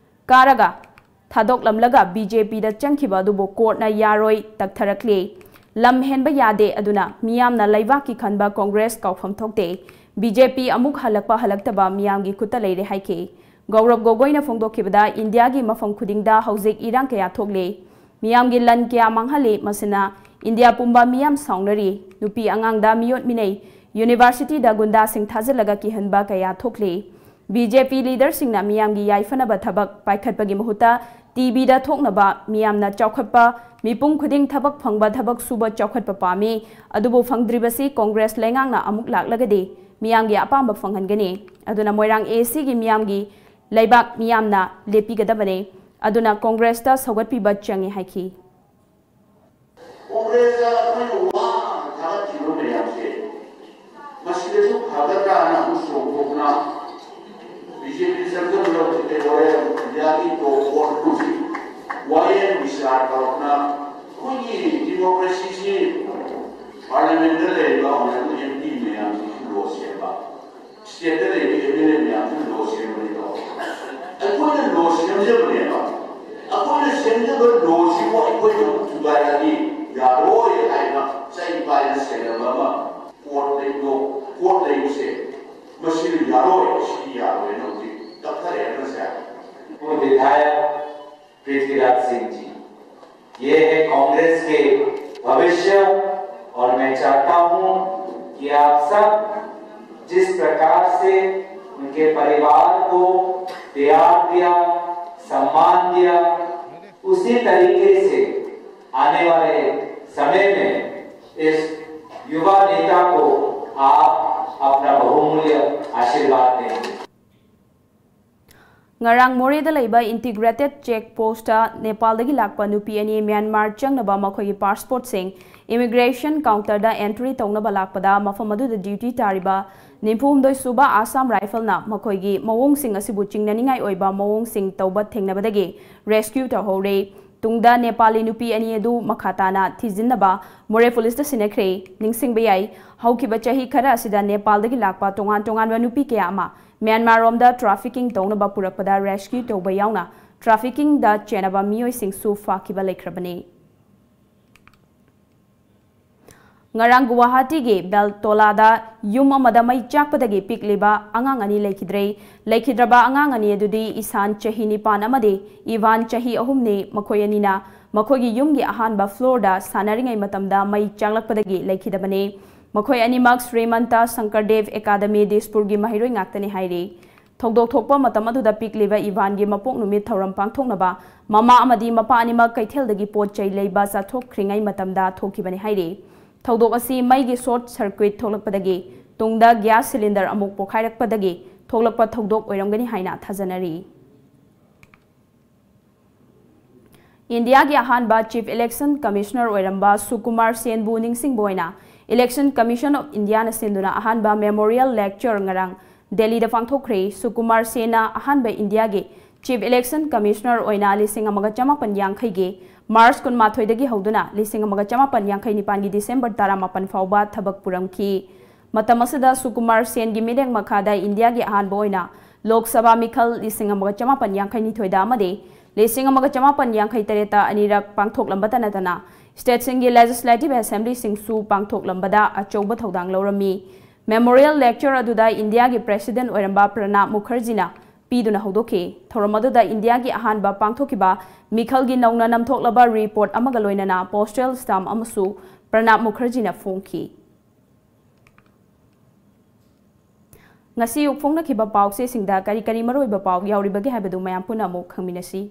ꯀꯥꯔꯒ ꯊꯥꯗꯣꯛꯂꯝꯂꯒ B J P ꯗ ꯆꯪꯈꯤꯕ ꯑꯗꯨꯕꯨ court ꯅ ꯌꯥꯔꯣꯏ ꯇꯛꯊꯔꯛꯂꯦ꯫ ꯂꯝ ꯍꯦꯟꯕ ꯌꯥꯗꯦ, ꯑꯗꯨꯅ ꯃꯤꯌꯥꯝꯅ ꯂꯩꯕꯥꯛꯀꯤ ꯈꯟꯕ ꯀꯣꯡꯒ꯭ꯔꯦꯁ ꯀꯥꯎꯐꯝ ꯊꯣꯛꯇꯦ꯫ B J P ꯑꯃꯨꯛ ꯍꯜꯂꯛꯄ ꯍꯜꯂꯛꯇꯕ ꯃꯤꯌꯥꯝꯒꯤ ꯈꯨꯠꯇ ꯂꯩꯔꯦ ꯍꯥꯏꯈꯤ꯫ ꯒꯧꯔꯕ ꯒꯣꯒꯣꯏꯅ ꯐꯣꯡꯗꯣꯛꯈꯤꯕꯗ, ꯏꯟꯗꯤꯌꯥꯒꯤ ꯃꯐꯝ ꯈꯨꯗꯤꯡꯗ ꯍꯧꯖꯤꯛ ꯏꯔꯥꯡ ꯀꯌꯥ ꯊꯣꯛꯂꯤ꯫ ꯃꯤꯌꯥꯝꯒꯤ ꯂꯟ ꯀꯌꯥ ꯃꯥꯡꯍꯜꯂꯤ꯫ ꯃꯁꯤꯅ ꯏꯟꯗꯤꯌꯥ ꯄꯨꯝꯕ ꯃꯤꯌꯥꯝ ꯁꯥꯎꯅꯔꯤ꯫ ꯅꯨꯄꯤ ꯑꯉꯥꯡꯗ ꯃꯤꯑꯣꯠ ꯃꯤꯅꯩ꯫ University ꯗ ꯒꯨꯟꯗꯥꯁꯤꯡ ꯊꯥꯖꯤꯜꯂꯒ ꯀꯤꯍꯟꯕ ꯀꯌꯥ ꯊꯣꯛꯂꯤ꯫ B J P leader ꯁꯤꯡꯅ ꯃꯤꯌꯥꯝꯒꯤ ꯌꯥꯏꯐꯅꯕ ꯊꯕꯛ ꯄꯥꯏꯈꯠꯄꯒꯤ ꯃꯍꯨꯠꯇ T V ꯗ ꯊꯣꯛꯅꯕ, ꯃꯤꯌꯥꯝꯅ ꯆꯥꯎꯈꯠꯄ, ꯃꯤꯄꯨꯝ ꯈꯨꯗꯤꯡ ꯊꯕꯛ ꯐꯪꯕ, ꯊꯕꯛ ꯁꯨꯕ, ꯆꯥꯎꯈꯠꯄ ꯄꯥꯝꯃꯤ꯫ ꯑꯗꯨꯕꯨ ꯐꯪꯗ꯭ꯔꯤꯕꯁꯤ ꯀꯣꯡꯒ꯭ꯔꯦꯁ ꯂꯩꯉꯥꯛꯅ ꯑꯃꯨꯛ ꯂꯥꯛꯂꯒꯗꯤ ꯃꯤꯌꯥꯝꯒꯤ ꯑꯄꯥꯝꯕ ꯐꯪꯍꯟꯒꯅꯤ꯫ ꯑꯗꯨꯅ ꯃꯣꯏꯔꯥꯡ A C ꯒꯤ ꯃꯤꯌꯥꯝꯒꯤ ꯂꯩꯕꯥꯛ ꯃꯤꯌꯥꯝꯅ ꯂꯦꯞꯄꯤꯒꯗꯕꯅꯤ꯫ ꯑꯗꯨꯅ ꯀꯣꯡꯒ꯭ꯔꯦꯁꯇ ꯁꯧꯒꯠꯄꯤꯕ ꯆꯪꯏ ꯍꯥꯏꯈꯤ꯫ ꯀꯣꯡꯒ꯭ꯔꯦꯁꯇ ꯑꯩꯈꯣꯏꯅ ꯋꯥꯅ ꯊꯥꯒꯠꯈꯤꯕ ꯃꯌꯥꯝꯁꯦ ꯃꯁꯤꯗꯁꯨ ꯐꯒꯗ꯭ꯔꯥꯅ ꯑꯃꯨꯛ ꯆꯣꯡꯊꯣꯛꯇꯨꯅ B J P ꯆꯪꯁꯤꯟꯕꯗ ꯍꯧꯖꯤꯛ ꯀꯩꯗꯧꯔꯦ? ꯏꯟꯗꯤꯌꯥꯒꯤ top court ꯍꯧꯖꯤꯛ ꯋꯥꯌꯦꯜ ꯕꯤꯆꯥꯔ ꯇꯧꯔꯛꯇꯅ ꯑꯩꯈꯣꯏꯒꯤ democracy ꯁꯤ parliament ꯗ ꯂꯩꯔꯤꯕ honourable M P ꯃꯌꯥꯝꯁꯤꯁꯨ law ꯁꯦꯝꯕ, state ꯇ ꯂꯩꯕ M L A ꯃꯌꯥꯝꯁꯨ law ꯁꯦꯝꯕꯅꯤꯗꯣ꯫ ꯑꯩꯈꯣꯏꯅ law ꯁꯦꯝꯖꯕꯅꯦꯕ꯫ ꯑꯩꯈꯣꯏꯅ ꯁꯦꯝꯖꯕ law ꯁꯤꯕꯨ ꯑꯩꯈꯣꯏꯅ ꯑꯃꯨꯛ ꯊꯨꯒꯥꯏꯔꯗꯤ ꯌꯥꯔꯣꯏ ꯍꯥꯏꯅ ꯆꯩ ꯄꯥꯏꯅ ꯁꯦꯟꯅꯕ ꯑꯃ court ꯂꯩꯕꯗꯣ, court ꯂꯩꯕꯁꯦ ꯃꯁꯤꯅ ꯌꯥꯔꯣꯏ, ꯁꯤꯗꯤ ꯌꯥꯔꯣꯏꯅ ꯍꯧꯖꯤꯛ ꯇꯞꯊꯔꯛꯑꯦ ꯉꯁꯥꯏ꯫ पूर्व विधायक पृथ्वीराज सिंह जी, ये है कांग्रेस के भविष्य और मैं चाहता हूं कि आप सब जिस प्रकार से उनके परिवार को प्यार दिया, सम्मान दिया, उसी तरीके से आने वाले समय में इस युवा नेता को आप अपना बहुमूल्य आशीर्वाद देंगे। ꯉꯔꯥꯡ ꯃꯣꯔꯦꯗ ꯂꯩꯕ ꯏꯟꯇꯤꯒ꯭ꯔꯦꯇꯦꯗ ꯆꯦꯛ ꯄꯣꯁꯇ ꯅꯦꯄꯥꯜꯗꯒꯤ ꯂꯥꯛꯄ ꯅꯨꯄꯤ ꯑꯅꯤ ꯃ꯭ꯌꯥꯟꯃꯥꯔ ꯆꯪꯅꯕ ꯃꯈꯣꯏꯒꯤ ꯄꯥꯁꯄꯣꯔꯠꯁꯤꯡ ꯏꯃꯤꯒ꯭ꯔꯦꯁꯟ ꯀꯥꯎꯟꯇꯔꯗ ꯑꯦꯟꯇ꯭ꯔꯤ ꯇꯧꯅꯕ ꯂꯥꯛꯄꯗ ꯃꯐꯝ ꯑꯗꯨꯗ ꯗ꯭ꯌꯨꯇꯤ ꯇꯥꯔꯤꯕ ꯅꯤꯐꯨ ꯍꯨꯝꯗꯣꯏ ꯁꯨꯕ ꯑꯁꯥꯝ ꯔꯥꯏꯐꯜꯅ ꯃꯈꯣꯏꯒꯤ ꯃꯑꯣꯡꯁꯤꯡ ꯑꯁꯤꯕꯨ ꯆꯤꯡꯅꯅꯤꯡꯉꯥꯏ ꯑꯣꯏꯕ ꯃꯑꯣꯡꯁꯤꯡ ꯇꯧꯕ ꯊꯦꯡꯅꯕꯗꯒꯤ ꯔꯦꯁꯀ꯭ꯌꯨ ꯇꯧꯍꯧꯔꯦ꯫ ꯇꯨꯡꯗ ꯅꯦꯄꯥꯂꯤ ꯅꯨꯄꯤ ꯑꯅꯤ ꯑꯗꯨ ꯃꯈꯥ ꯇꯥꯅ ꯊꯤꯖꯤꯟꯅꯕ ꯃꯣꯔꯦ ꯄꯨꯂꯤꯁꯇ ꯁꯤꯟꯅꯈ꯭ꯔꯦ꯫ ꯅꯤꯡꯁꯤꯡꯕ ꯌꯥꯏ, ꯍꯧꯈꯤꯕ ꯆꯍꯤ ꯈꯔ ꯑꯁꯤꯗ ꯅꯦꯄꯥꯜꯗꯒꯤ ꯂꯥꯛꯄ ꯇꯣꯉꯥꯟ ꯇꯣꯉꯥꯟꯕ ꯅꯨꯄꯤ ꯀꯌꯥ ꯑꯃ ꯃ꯭ꯌꯥꯟꯃꯥꯔꯔꯣꯝꯗ ꯇ꯭ꯔꯥꯐꯤꯀꯤꯡ ꯇꯧꯅꯕ ꯄꯨꯔꯛꯄꯗ ꯔꯦꯁꯀ꯭ꯌꯨ ꯇꯧꯕ ꯌꯥꯎꯅ ꯇ꯭ꯔꯥꯐꯤꯀꯤꯡꯗ ꯆꯦꯟꯅꯕ ꯃꯤꯑꯣꯏꯁꯤꯡꯁꯨ ꯐꯥꯈꯤꯕ ꯂꯩꯈ꯭ꯔꯕꯅꯤ꯫ ꯉꯔꯥꯡ ꯒꯨꯋꯥꯍꯥꯇꯤꯒꯤ ꯕꯦꯜꯇꯣꯂꯥꯗ ꯌꯨꯝ ꯑꯃꯗ ꯃꯩ ꯆꯥꯛꯄꯗꯒꯤ ꯄꯤꯛꯂꯤꯕ ꯑꯉꯥꯡ ꯑꯅꯤ ꯂꯩꯈꯤꯗ꯭ꯔꯦ꯫ ꯂꯩꯈꯤꯗ꯭ꯔꯕ ꯑꯉꯥꯡ ꯑꯅꯤ ꯑꯗꯨꯗꯤ ꯏꯁꯥꯟ ꯆꯍꯤ ꯅꯤꯄꯥꯟ ꯑꯃꯗꯤ ꯏꯚꯥꯟ ꯆꯍꯤ ꯑꯍꯨꯝꯅꯤ꯫ ꯃꯈꯣꯏ ꯑꯅꯤꯅ ꯃꯈꯣꯏꯒꯤ ꯌꯨꯝꯒꯤ ꯑꯍꯥꯟꯕ ꯐ꯭ꯂꯣꯔꯗ ꯁꯥꯟꯅꯔꯤꯉꯩ ꯃꯇꯝꯗ ꯃꯩ ꯆꯥꯛꯂꯛꯄꯗꯒꯤ ꯂꯩꯈꯤꯗꯕꯅꯤ꯫ ꯃꯈꯣꯏ ꯑꯅꯤꯃꯛ ꯁ꯭ꯔꯤꯃꯟꯇ ꯁꯪꯀꯔꯗꯦꯕ ꯑꯦꯀꯥꯗꯃꯤ ꯗꯤꯁꯄꯨꯔꯒꯤ ꯃꯍꯩꯔꯣꯏ ꯉꯥꯛꯇꯅꯤ ꯍꯥꯏꯔꯤ꯫ ꯊꯧꯗꯣꯛ ꯊꯣꯛꯄ ꯃꯇꯝ ꯑꯗꯨꯗ ꯄꯤꯛꯂꯤꯕ ꯏꯚꯥꯟꯒꯤ ꯃꯄꯣꯛ ꯅꯨꯃꯤꯠ ꯊꯧꯔꯝ ꯄꯥꯡꯊꯣꯛꯅꯕ ꯃꯃꯥ ꯑꯃꯗꯤ ꯃꯄꯥ ꯑꯅꯤꯃꯛ ꯀꯩꯊꯦꯜꯗꯒꯤ ꯄꯣꯠ ꯆꯩ ꯂꯩꯕ ꯆꯠꯊꯣꯛꯈ꯭ꯔꯤꯉꯩ ꯃꯇꯝꯗ ꯊꯣꯛꯈꯤꯕꯅꯤ ꯍꯥꯏꯔꯤ꯫ ꯊꯧꯗꯣꯛ ꯑꯁꯤ ꯃꯩꯒꯤ ꯁꯣꯔꯠ ꯁꯔꯀ꯭ꯌꯨꯠ ꯊꯣꯛꯂꯛꯄꯗꯒꯤ ꯇꯨꯡꯗ ꯒ꯭ꯌꯥꯁ ꯁꯤꯂꯤꯟꯗꯔ ꯑꯃꯨꯛ ꯄꯣꯈꯥꯏꯔꯛꯄꯗꯒꯤ ꯊꯣꯛꯂꯛꯄ ꯊꯧꯗꯣꯛ ꯑꯣꯏꯔꯝꯒꯅꯤ ꯍꯥꯏꯅ ꯊꯥꯖꯅꯔꯤ꯫ ꯏꯟꯗꯤꯌꯥꯒꯤ ꯑꯍꯥꯟꯕ ꯆꯤꯐ ꯏꯂꯦꯛꯁꯟ ꯀꯃꯤꯁꯅꯔ ꯑꯣꯏꯔꯝꯕ ꯁꯨꯀꯨꯃꯥꯔ ꯁꯦꯟꯕꯨ ꯅꯤꯡꯁꯤꯡꯕ ꯑꯣꯏꯅ Election Commission of Indiaꯅ ꯁꯤꯟꯗꯨꯅ ꯑꯍꯥꯟꯕ ꯃꯦꯃꯣꯔꯤꯌꯦꯜ ꯂꯦꯛꯆꯔ ꯉꯔꯥꯡ ꯗꯦꯜꯂꯤꯗ ꯄꯥꯡꯊꯣꯛꯈ꯭ꯔꯦ꯫ ꯁꯨꯀꯨꯃꯥꯔ ꯁꯦꯟꯅ ꯑꯍꯥꯟꯕ ꯏꯟꯗꯤꯌꯥꯒꯤ ꯆꯤꯐ ꯏꯂꯦꯛꯁꯟ ꯀꯃꯤꯁꯅꯔ ꯑꯣꯏꯅ ꯂꯤꯁꯤꯡ ꯑꯃꯒ ꯆꯃꯥꯄꯟ ꯌꯥꯡꯈꯩꯒꯤ ꯃꯥꯔꯆ ꯀꯨꯟꯃꯥꯊꯣꯏꯗꯒꯤ ꯍꯧꯗꯨꯅ ꯂꯤꯁꯤꯡ ꯑꯃꯒ ꯆꯃꯥꯄꯟ ꯌꯥꯡꯈꯩ ꯅꯤꯄꯥꯟꯒꯤ ꯗꯤꯁꯦꯝꯕꯔ ꯇꯔꯥꯃꯥꯄꯟ ꯐꯥꯎꯕ ꯊꯕꯛ ꯄꯨꯔꯝꯈꯤ꯫ ꯃꯇꯝ ꯑꯁꯤꯗ ꯁꯨꯀꯨꯃꯥꯔ ꯁꯦꯟꯒꯤ ꯃꯤꯠꯌꯦꯡ ꯃꯈꯥꯗ ꯏꯟꯗꯤꯌꯥꯒꯤ ꯑꯍꯥꯟꯕ ꯑꯣꯏꯅ ꯂꯣꯛ ꯁꯚꯥ ꯃꯤꯈꯜ ꯂꯤꯁꯤꯡ ꯑꯃꯒ ꯆꯃꯥꯄꯟ ꯌꯥꯡꯈꯩ ꯅꯤꯊꯣꯏꯗ ꯑꯃꯗꯤ ꯂꯤꯁꯤꯡ ꯑꯃꯒ ꯆꯃꯥꯄꯟ ꯌꯥꯡꯈꯩ ꯇꯔꯦꯠꯇ ꯑꯅꯤꯔꯛ ꯄꯥꯡꯊꯣꯛꯂꯝꯕꯇ ꯅꯠꯇꯅ ꯁ꯭ꯇꯦꯠꯁꯤꯡꯒꯤ ꯂꯦꯖꯤꯁꯂꯦꯇꯤꯚ ꯑꯦꯁꯦꯝꯕ꯭ꯂꯤꯁꯤꯡꯁꯨ ꯄꯥꯡꯊꯣꯛꯂꯝꯕꯗ ꯑꯆꯧꯕ ꯊꯧꯗꯥꯡ ꯂꯧꯔꯝꯃꯤ꯫ ꯃꯦꯃꯣꯔꯤꯌꯦꯜ ꯂꯦꯛꯆꯔ ꯑꯗꯨꯗ ꯏꯟꯗꯤꯌꯥꯒꯤ ꯄ꯭ꯔꯦꯁꯤꯗꯦꯟꯠ ꯑꯣꯏꯔꯝꯕ ꯄ꯭ꯔꯅꯥꯕ ꯃꯨꯈꯔꯖꯤꯅ ꯄꯤꯗꯨꯅ ꯍꯧꯗꯣꯛꯈꯤ꯫ ꯊꯧꯔꯝ ꯑꯗꯨꯗ ꯏꯟꯗꯤꯌꯥꯒꯤ ꯑꯍꯥꯟꯕ ꯄꯥꯡꯊꯣꯛꯈꯤꯕ ꯃꯤꯈꯜꯒꯤ ꯅꯧꯅ ꯅꯝꯊꯣꯛꯂꯕ ꯔꯤꯄꯣꯔꯠ ꯑꯃꯒ ꯂꯣꯏꯅꯅ ꯄꯣꯁꯇꯦꯜ ꯁ꯭ꯇꯥꯝꯞ ꯑꯃꯁꯨ ꯄ꯭ꯔꯅꯥꯕ ꯃꯨꯈꯔꯖꯤꯅ ꯐꯣꯡꯈꯤ꯫ ꯉꯁꯤ ꯑꯌꯨꯛ ꯐꯣꯡꯅꯈꯤꯕ ꯄꯥꯎꯆꯦꯁꯤꯡꯗ ꯀꯔꯤ ꯀꯔꯤ ꯃꯔꯨꯑꯣꯏꯕ ꯄꯥꯎ ꯌꯥꯎꯔꯤꯕꯒꯦ ꯍꯥꯏꯕꯗꯨ ꯃꯌꯥꯝ ꯄꯨꯟꯅ ꯑꯃꯨꯛ ꯈꯪꯃꯤꯟꯅꯁꯤ꯫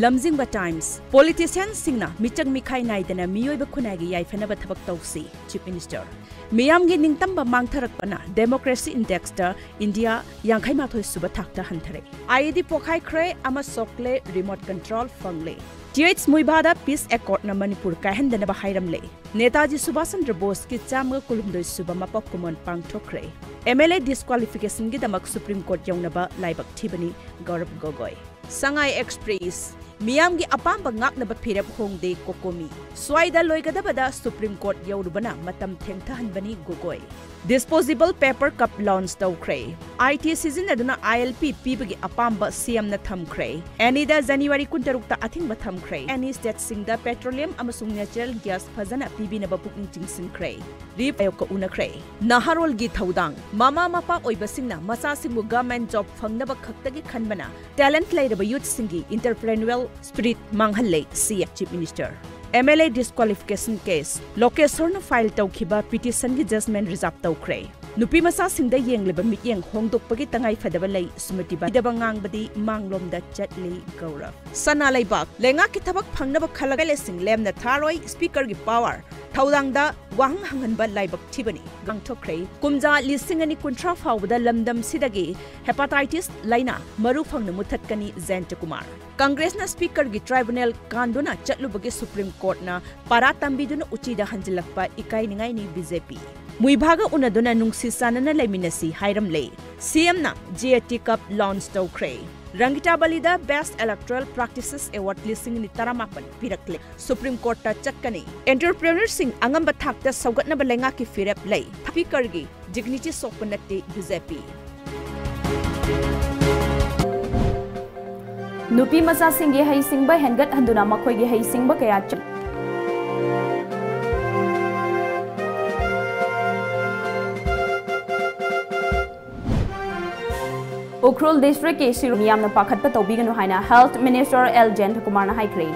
ꯂꯝꯖꯤꯡꯕ ꯇꯥꯏꯝꯁ, ꯄꯣꯂꯤꯇꯤꯁꯤꯌꯥꯟꯁꯤꯡꯅ ꯃꯤꯆꯪ ꯃꯤꯈꯥꯏ ꯅꯥꯏꯗꯅ ꯃꯤꯑꯣꯏꯕ ꯈꯨꯟꯅꯥꯏꯒꯤ ꯌꯥꯏꯐꯅꯕ ꯊꯕꯛ ꯇꯧꯁꯤ, ꯆꯤꯐ ꯃꯤꯅꯤꯁꯇꯔ꯫ ꯃꯤꯌꯥꯝꯒꯤ ꯅꯤꯡꯇꯝꯕ ꯃꯥꯡꯊꯔꯛꯄꯅ ꯗꯦꯃꯣꯀ꯭ꯔꯦꯁꯤ ꯏꯟꯗꯦꯛꯁꯇ ꯏꯟꯗꯤꯌꯥ ꯌꯥꯡꯈꯩ ꯃꯥꯊꯣꯏ ꯁꯨꯕ ꯊꯥꯛꯇ ꯍꯟꯊꯔꯦ꯫ ꯑꯥꯏ ꯏ ꯗꯤ ꯄꯣꯈꯥꯏꯈ꯭ꯔꯦ ꯑꯃ ꯁꯣꯛꯂꯦ, ꯔꯤꯃꯣꯠ ꯀꯟꯇ꯭ꯔꯣꯜ ꯐꯪꯂꯦ꯫ ꯇꯤ ꯑꯩꯆ ꯃꯨꯏꯚꯥꯗ ꯄꯤꯁ ꯑꯦꯀꯣꯔꯗꯅ ꯃꯅꯤꯄꯨꯔ ꯀꯥꯏꯍꯟꯗꯅꯕ ꯍꯥꯏꯔꯝꯂꯦ꯫ ꯅꯦꯇꯥꯖꯤ ꯁꯨꯚꯥꯁ ꯆꯟꯗ꯭ꯔ ꯕꯣꯁꯀꯤ ꯆꯥꯝꯃꯒ ꯀꯨꯟꯍꯨꯝꯗꯣꯏ ꯁꯨꯕ ꯃꯄꯣꯛ ꯀꯨꯝꯑꯣꯟ ꯄꯥꯡꯊꯣꯛꯈ꯭ꯔꯦ꯫ ꯑꯦꯝ ꯑꯦꯜ ꯑꯦ ꯗꯤꯁꯀ꯭ꯋꯥꯂꯤꯐꯤꯀꯦꯁꯟꯒꯤꯗꯃꯛ ꯁꯨꯄ꯭ꯔꯤꯝ ꯀꯣꯔꯠ ꯌꯧꯅꯕ ꯂꯥꯏꯕꯛ ꯊꯤꯕꯅꯤ, ꯒꯧꯔꯕ ꯒꯣꯒꯣꯏ꯫ ꯁꯉꯥꯏ ꯑꯦꯛꯁꯄ꯭ꯔꯦꯁ, ꯃꯤꯌꯥꯝꯒꯤ ꯑꯄꯥꯝꯕ ꯉꯥꯛꯅꯕ ꯐꯤꯔꯦꯞ ꯍꯣꯡꯗꯦ, ꯀꯣꯀꯣꯃꯤ꯫ ꯁ꯭ꯋꯥꯏꯗ ꯂꯣꯏꯒꯗꯕꯗ ꯁꯨꯄ꯭ꯔꯤꯝ ꯀꯣꯔꯠ ꯌꯧꯔꯨꯕꯅ ꯃꯇꯝ ꯊꯦꯡꯊꯍꯟꯕꯅꯤ, ꯒꯣꯒꯣꯏ꯫ ꯗꯤꯁꯄꯣꯖꯤꯕꯜ ꯄꯦꯄꯔ ꯀꯞ ꯂꯣꯟꯆ ꯇꯧꯈ꯭ꯔꯦ꯫ ꯑꯥꯏ ꯇꯤ ꯁꯤꯖꯤꯟꯅꯗꯨꯅ ꯑꯥꯏ ꯑꯦꯜ ꯄꯤ ꯄꯤꯕꯒꯤ ꯑꯄꯥꯝꯕ ꯁꯤ ꯑꯦꯝꯅ ꯊꯝꯈ꯭ꯔꯦ꯫ ꯑꯦꯅꯤꯗ ꯖꯅꯋꯥꯔꯤ ꯀꯨꯟꯇꯔꯨꯛꯇ ꯑꯊꯤꯡꯕ ꯊꯝꯈ꯭ꯔꯦ꯫ ꯑꯦꯅꯤ ꯁ꯭ꯇꯦꯠꯁꯤꯡꯗ ꯄꯦꯇ꯭ꯔꯣꯂꯤꯌꯝ ꯑꯃꯁꯨꯡ ꯅꯦꯆꯔꯦꯜ ꯒ꯭ꯌꯥꯁ ꯐꯖꯅ ꯄꯤꯕꯤꯅꯕ ꯄꯨꯛꯅꯤꯡ ꯆꯤꯡꯁꯤꯟꯈ꯭ꯔꯦ꯫ ꯔꯤꯞ ꯑꯌꯣꯛꯀ ꯎꯅꯈ꯭ꯔꯦ꯫ ꯅꯍꯥꯔꯣꯜꯒꯤ ꯊꯧꯗꯥꯡ, ꯃꯃꯥ ꯃꯄꯥ ꯑꯣꯏꯕꯁꯤꯡꯅ ꯃꯆꯥꯁꯤꯡꯕꯨ ꯒꯚꯔꯟꯃꯦꯟꯠ ꯖꯣꯕ ꯐꯪꯅꯕ ꯈꯛꯇꯒꯤ ꯈꯟꯕꯅ ꯇꯦꯂꯦꯟꯠ ꯂꯩꯔꯕ ꯌꯨꯠꯁꯤꯡꯒꯤ ꯏꯟꯇꯔꯄ꯭ꯔꯦꯅ꯭ꯌꯨꯑꯦꯜ ꯁ꯭ꯄꯤꯔꯤꯠ ꯃꯥꯡꯍꯜꯂꯦ, C M chief minister. M L A disqualification case, ꯂꯣꯀꯦꯁꯣꯔꯅ ꯐꯥꯏꯜ ꯇꯧꯈꯤꯕ ꯄꯤꯇꯤꯁꯟꯒꯤ ꯖꯖꯃꯦꯟꯠ ꯔꯤꯖꯥꯔꯚ ꯇꯧꯈ꯭ꯔꯦ꯫ ꯅꯨꯄꯤ ꯃꯆꯥꯁꯤꯡꯗ ꯌꯦꯡꯂꯤꯕ ꯃꯤꯠꯌꯦꯡ ꯍꯣꯡꯗꯣꯛꯄꯒꯤ ꯇꯉꯥꯏꯐꯗꯕ ꯂꯩ, ꯁ꯭ꯃ꯭ꯔꯤꯇꯤ ꯏꯔꯥꯅꯤ꯫ ꯉꯥꯡꯕꯗꯤ ꯃꯥꯡꯂꯣꯝꯗ ꯆꯠꯂꯤ, ꯒꯧꯔꯕ꯫ ꯁꯅꯥ ꯂꯩꯕꯥꯛ, ꯂꯩꯉꯥꯛꯀꯤ ꯊꯕꯛ ꯐꯪꯅꯕ ꯈꯜꯂꯒ ꯂꯩꯁꯤꯡ ꯂꯦꯝꯅ ꯊꯥꯔꯣꯏ, ꯁ꯭ꯄꯤꯀꯔꯒꯤ ꯄꯥꯋꯔ꯫ ꯊꯧꯗꯥꯡꯗ ꯋꯥꯍꯪ ꯍꯪꯍꯟꯕ ꯂꯥꯏꯕꯛ ꯊꯤꯕꯅꯤ꯫ ꯉꯥꯡꯊꯣꯛꯈ꯭ꯔꯦ꯫ ꯀꯨꯝꯖꯥ ꯂꯤꯁꯤꯡ ꯑꯅꯤ ꯀꯨꯟꯊ꯭ꯔꯥ ꯐꯥꯎꯕꯗ ꯂꯝꯗꯝꯁꯤꯗꯒꯤ ꯍꯦꯄꯥꯇꯥꯏꯇꯤꯁ ꯂꯥꯏꯅꯥ ꯃꯔꯨ ꯐꯪꯅ ꯃꯨꯊꯠꯀꯅꯤ, ꯖꯌꯟꯇ ꯀꯨꯃꯥꯔ꯫ ꯀꯪꯒ꯭ꯔꯦꯁꯅ ꯁ꯭ꯄꯤꯀꯔꯒꯤ ꯇ꯭ꯔꯥꯏꯕꯨꯅꯦꯜ ꯀꯥꯟꯗꯨꯅ ꯆꯠꯂꯨꯕꯒꯤ ꯁꯨꯄ꯭ꯔꯤꯝ ꯀꯣꯔꯠꯅ ꯄꯥꯔꯥ ꯇꯝꯕꯤꯗꯨꯅ ꯎꯆꯤꯗ ꯍꯟꯖꯤꯜꯂꯛꯄ ꯏꯀꯥꯏꯅꯤꯡꯉꯥꯏꯅꯤ, ꯕꯤ ꯖꯦ ꯄꯤ꯫ ꯃꯨꯏꯚꯥꯒ ꯎꯅꯗꯨꯅ ꯅꯨꯡꯁꯤ ꯆꯥꯟꯅꯅ ꯂꯩꯃꯤꯟꯅꯁꯤ ꯍꯥꯏꯔꯝꯂꯦ꯫ ꯁꯤ ꯑꯦꯝꯅ G A T cup launch ꯇꯧꯈ꯭ꯔꯦ꯫ ꯔꯪꯒꯤꯇꯥꯕꯂꯤꯗ ꯕꯦꯁ꯭ꯠ ꯏꯂꯦꯛꯇꯣꯔꯦꯜ ꯄ꯭ꯔꯦꯛꯇꯤꯁꯦꯁ ꯑꯦꯋꯥꯔꯗ ꯂꯤꯁꯤꯡ ꯑꯅꯤ ꯇꯔꯥꯃꯥꯄꯟ ꯄꯤꯔꯛꯂꯦ꯫ ꯁꯨꯄ꯭ꯔꯤꯝ ꯀꯣꯔꯠꯇ ꯆꯠꯀꯅꯤ꯫ ꯑꯦꯟꯇꯔꯄ꯭ꯔꯦꯅꯔꯁꯤꯡ ꯑꯉꯝꯕ ꯊꯥꯛꯇ ꯁꯧꯒꯠꯅꯕ ꯂꯩꯉꯥꯛꯀꯤ ꯐꯤꯔꯦꯞ ꯂꯩ꯫ ꯁ꯭ꯄꯤꯀꯔꯒꯤ ꯗꯤꯒꯅꯤꯇꯤ ꯁꯣꯛꯄ ꯅꯠꯇꯦ, ꯕꯤ ꯖꯦ ꯄꯤ꯫ ꯅꯨꯄꯤ ꯃꯆꯥꯁꯤꯡꯒꯤ ꯍꯩꯁꯤꯡꯕ ꯍꯦꯟꯒꯠꯍꯟꯗꯨꯅ ꯃꯈꯣꯏꯒꯤ ꯍꯩꯁꯤꯡꯕ ꯀꯌꯥ ꯆ- ꯎꯈ꯭ꯔꯨꯜ ꯗꯤꯁꯇ꯭ꯔꯤꯛꯀꯤ ꯁꯤꯔꯨ ꯃꯤꯌꯥꯝꯅ ꯄꯥꯈꯠꯄ ꯇꯧꯕꯤꯒꯅꯨ ꯍꯥꯏꯅ ꯍꯦꯜꯊ ꯃꯤꯅꯤꯁꯇꯔ ꯑꯦꯜ ꯖꯌꯟꯇꯀꯨꯃꯥꯔꯅ ꯍꯥꯏꯈ꯭ꯔꯦ꯫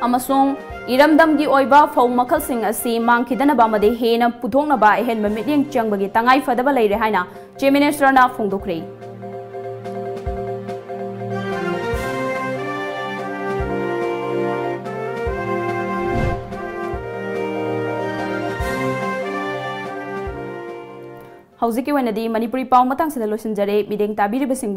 ꯑꯃꯁꯨꯡ ꯏꯔꯝꯗꯝꯒꯤ ꯑꯣꯏꯕ ꯐꯧ ꯃꯈꯜꯁꯤꯡ ꯑꯁꯤ ꯃꯥꯡꯈꯤꯗꯅꯕ ꯑꯃꯗꯤ ꯍꯦꯟꯅ ꯄꯨꯊꯣꯛꯅꯕ ꯑꯍꯦꯟꯕ ꯃꯤꯠꯌꯦꯡ ꯆꯪꯕꯒꯤ ꯇꯉꯥꯏ ꯐꯗꯕ ꯂꯩꯔꯦ ꯍꯥꯏꯅ ꯆꯤꯐ ꯃꯤꯅꯤꯁꯇꯔꯅ ꯐꯣꯡꯗꯣꯛꯈ꯭ꯔꯦ꯫ ꯍꯧꯖꯤꯛꯀꯤ ꯑꯣꯏꯅꯗꯤ ꯃꯅꯤꯄꯨꯔꯤ ꯄꯥꯎ ꯃꯇꯥꯡꯁꯤꯗ ꯂꯣꯏꯁꯤꯟꯖꯔꯦ꯫ ꯃꯤꯠꯌꯦꯡ ꯇꯥꯕꯤꯔꯤꯕꯁꯤꯡ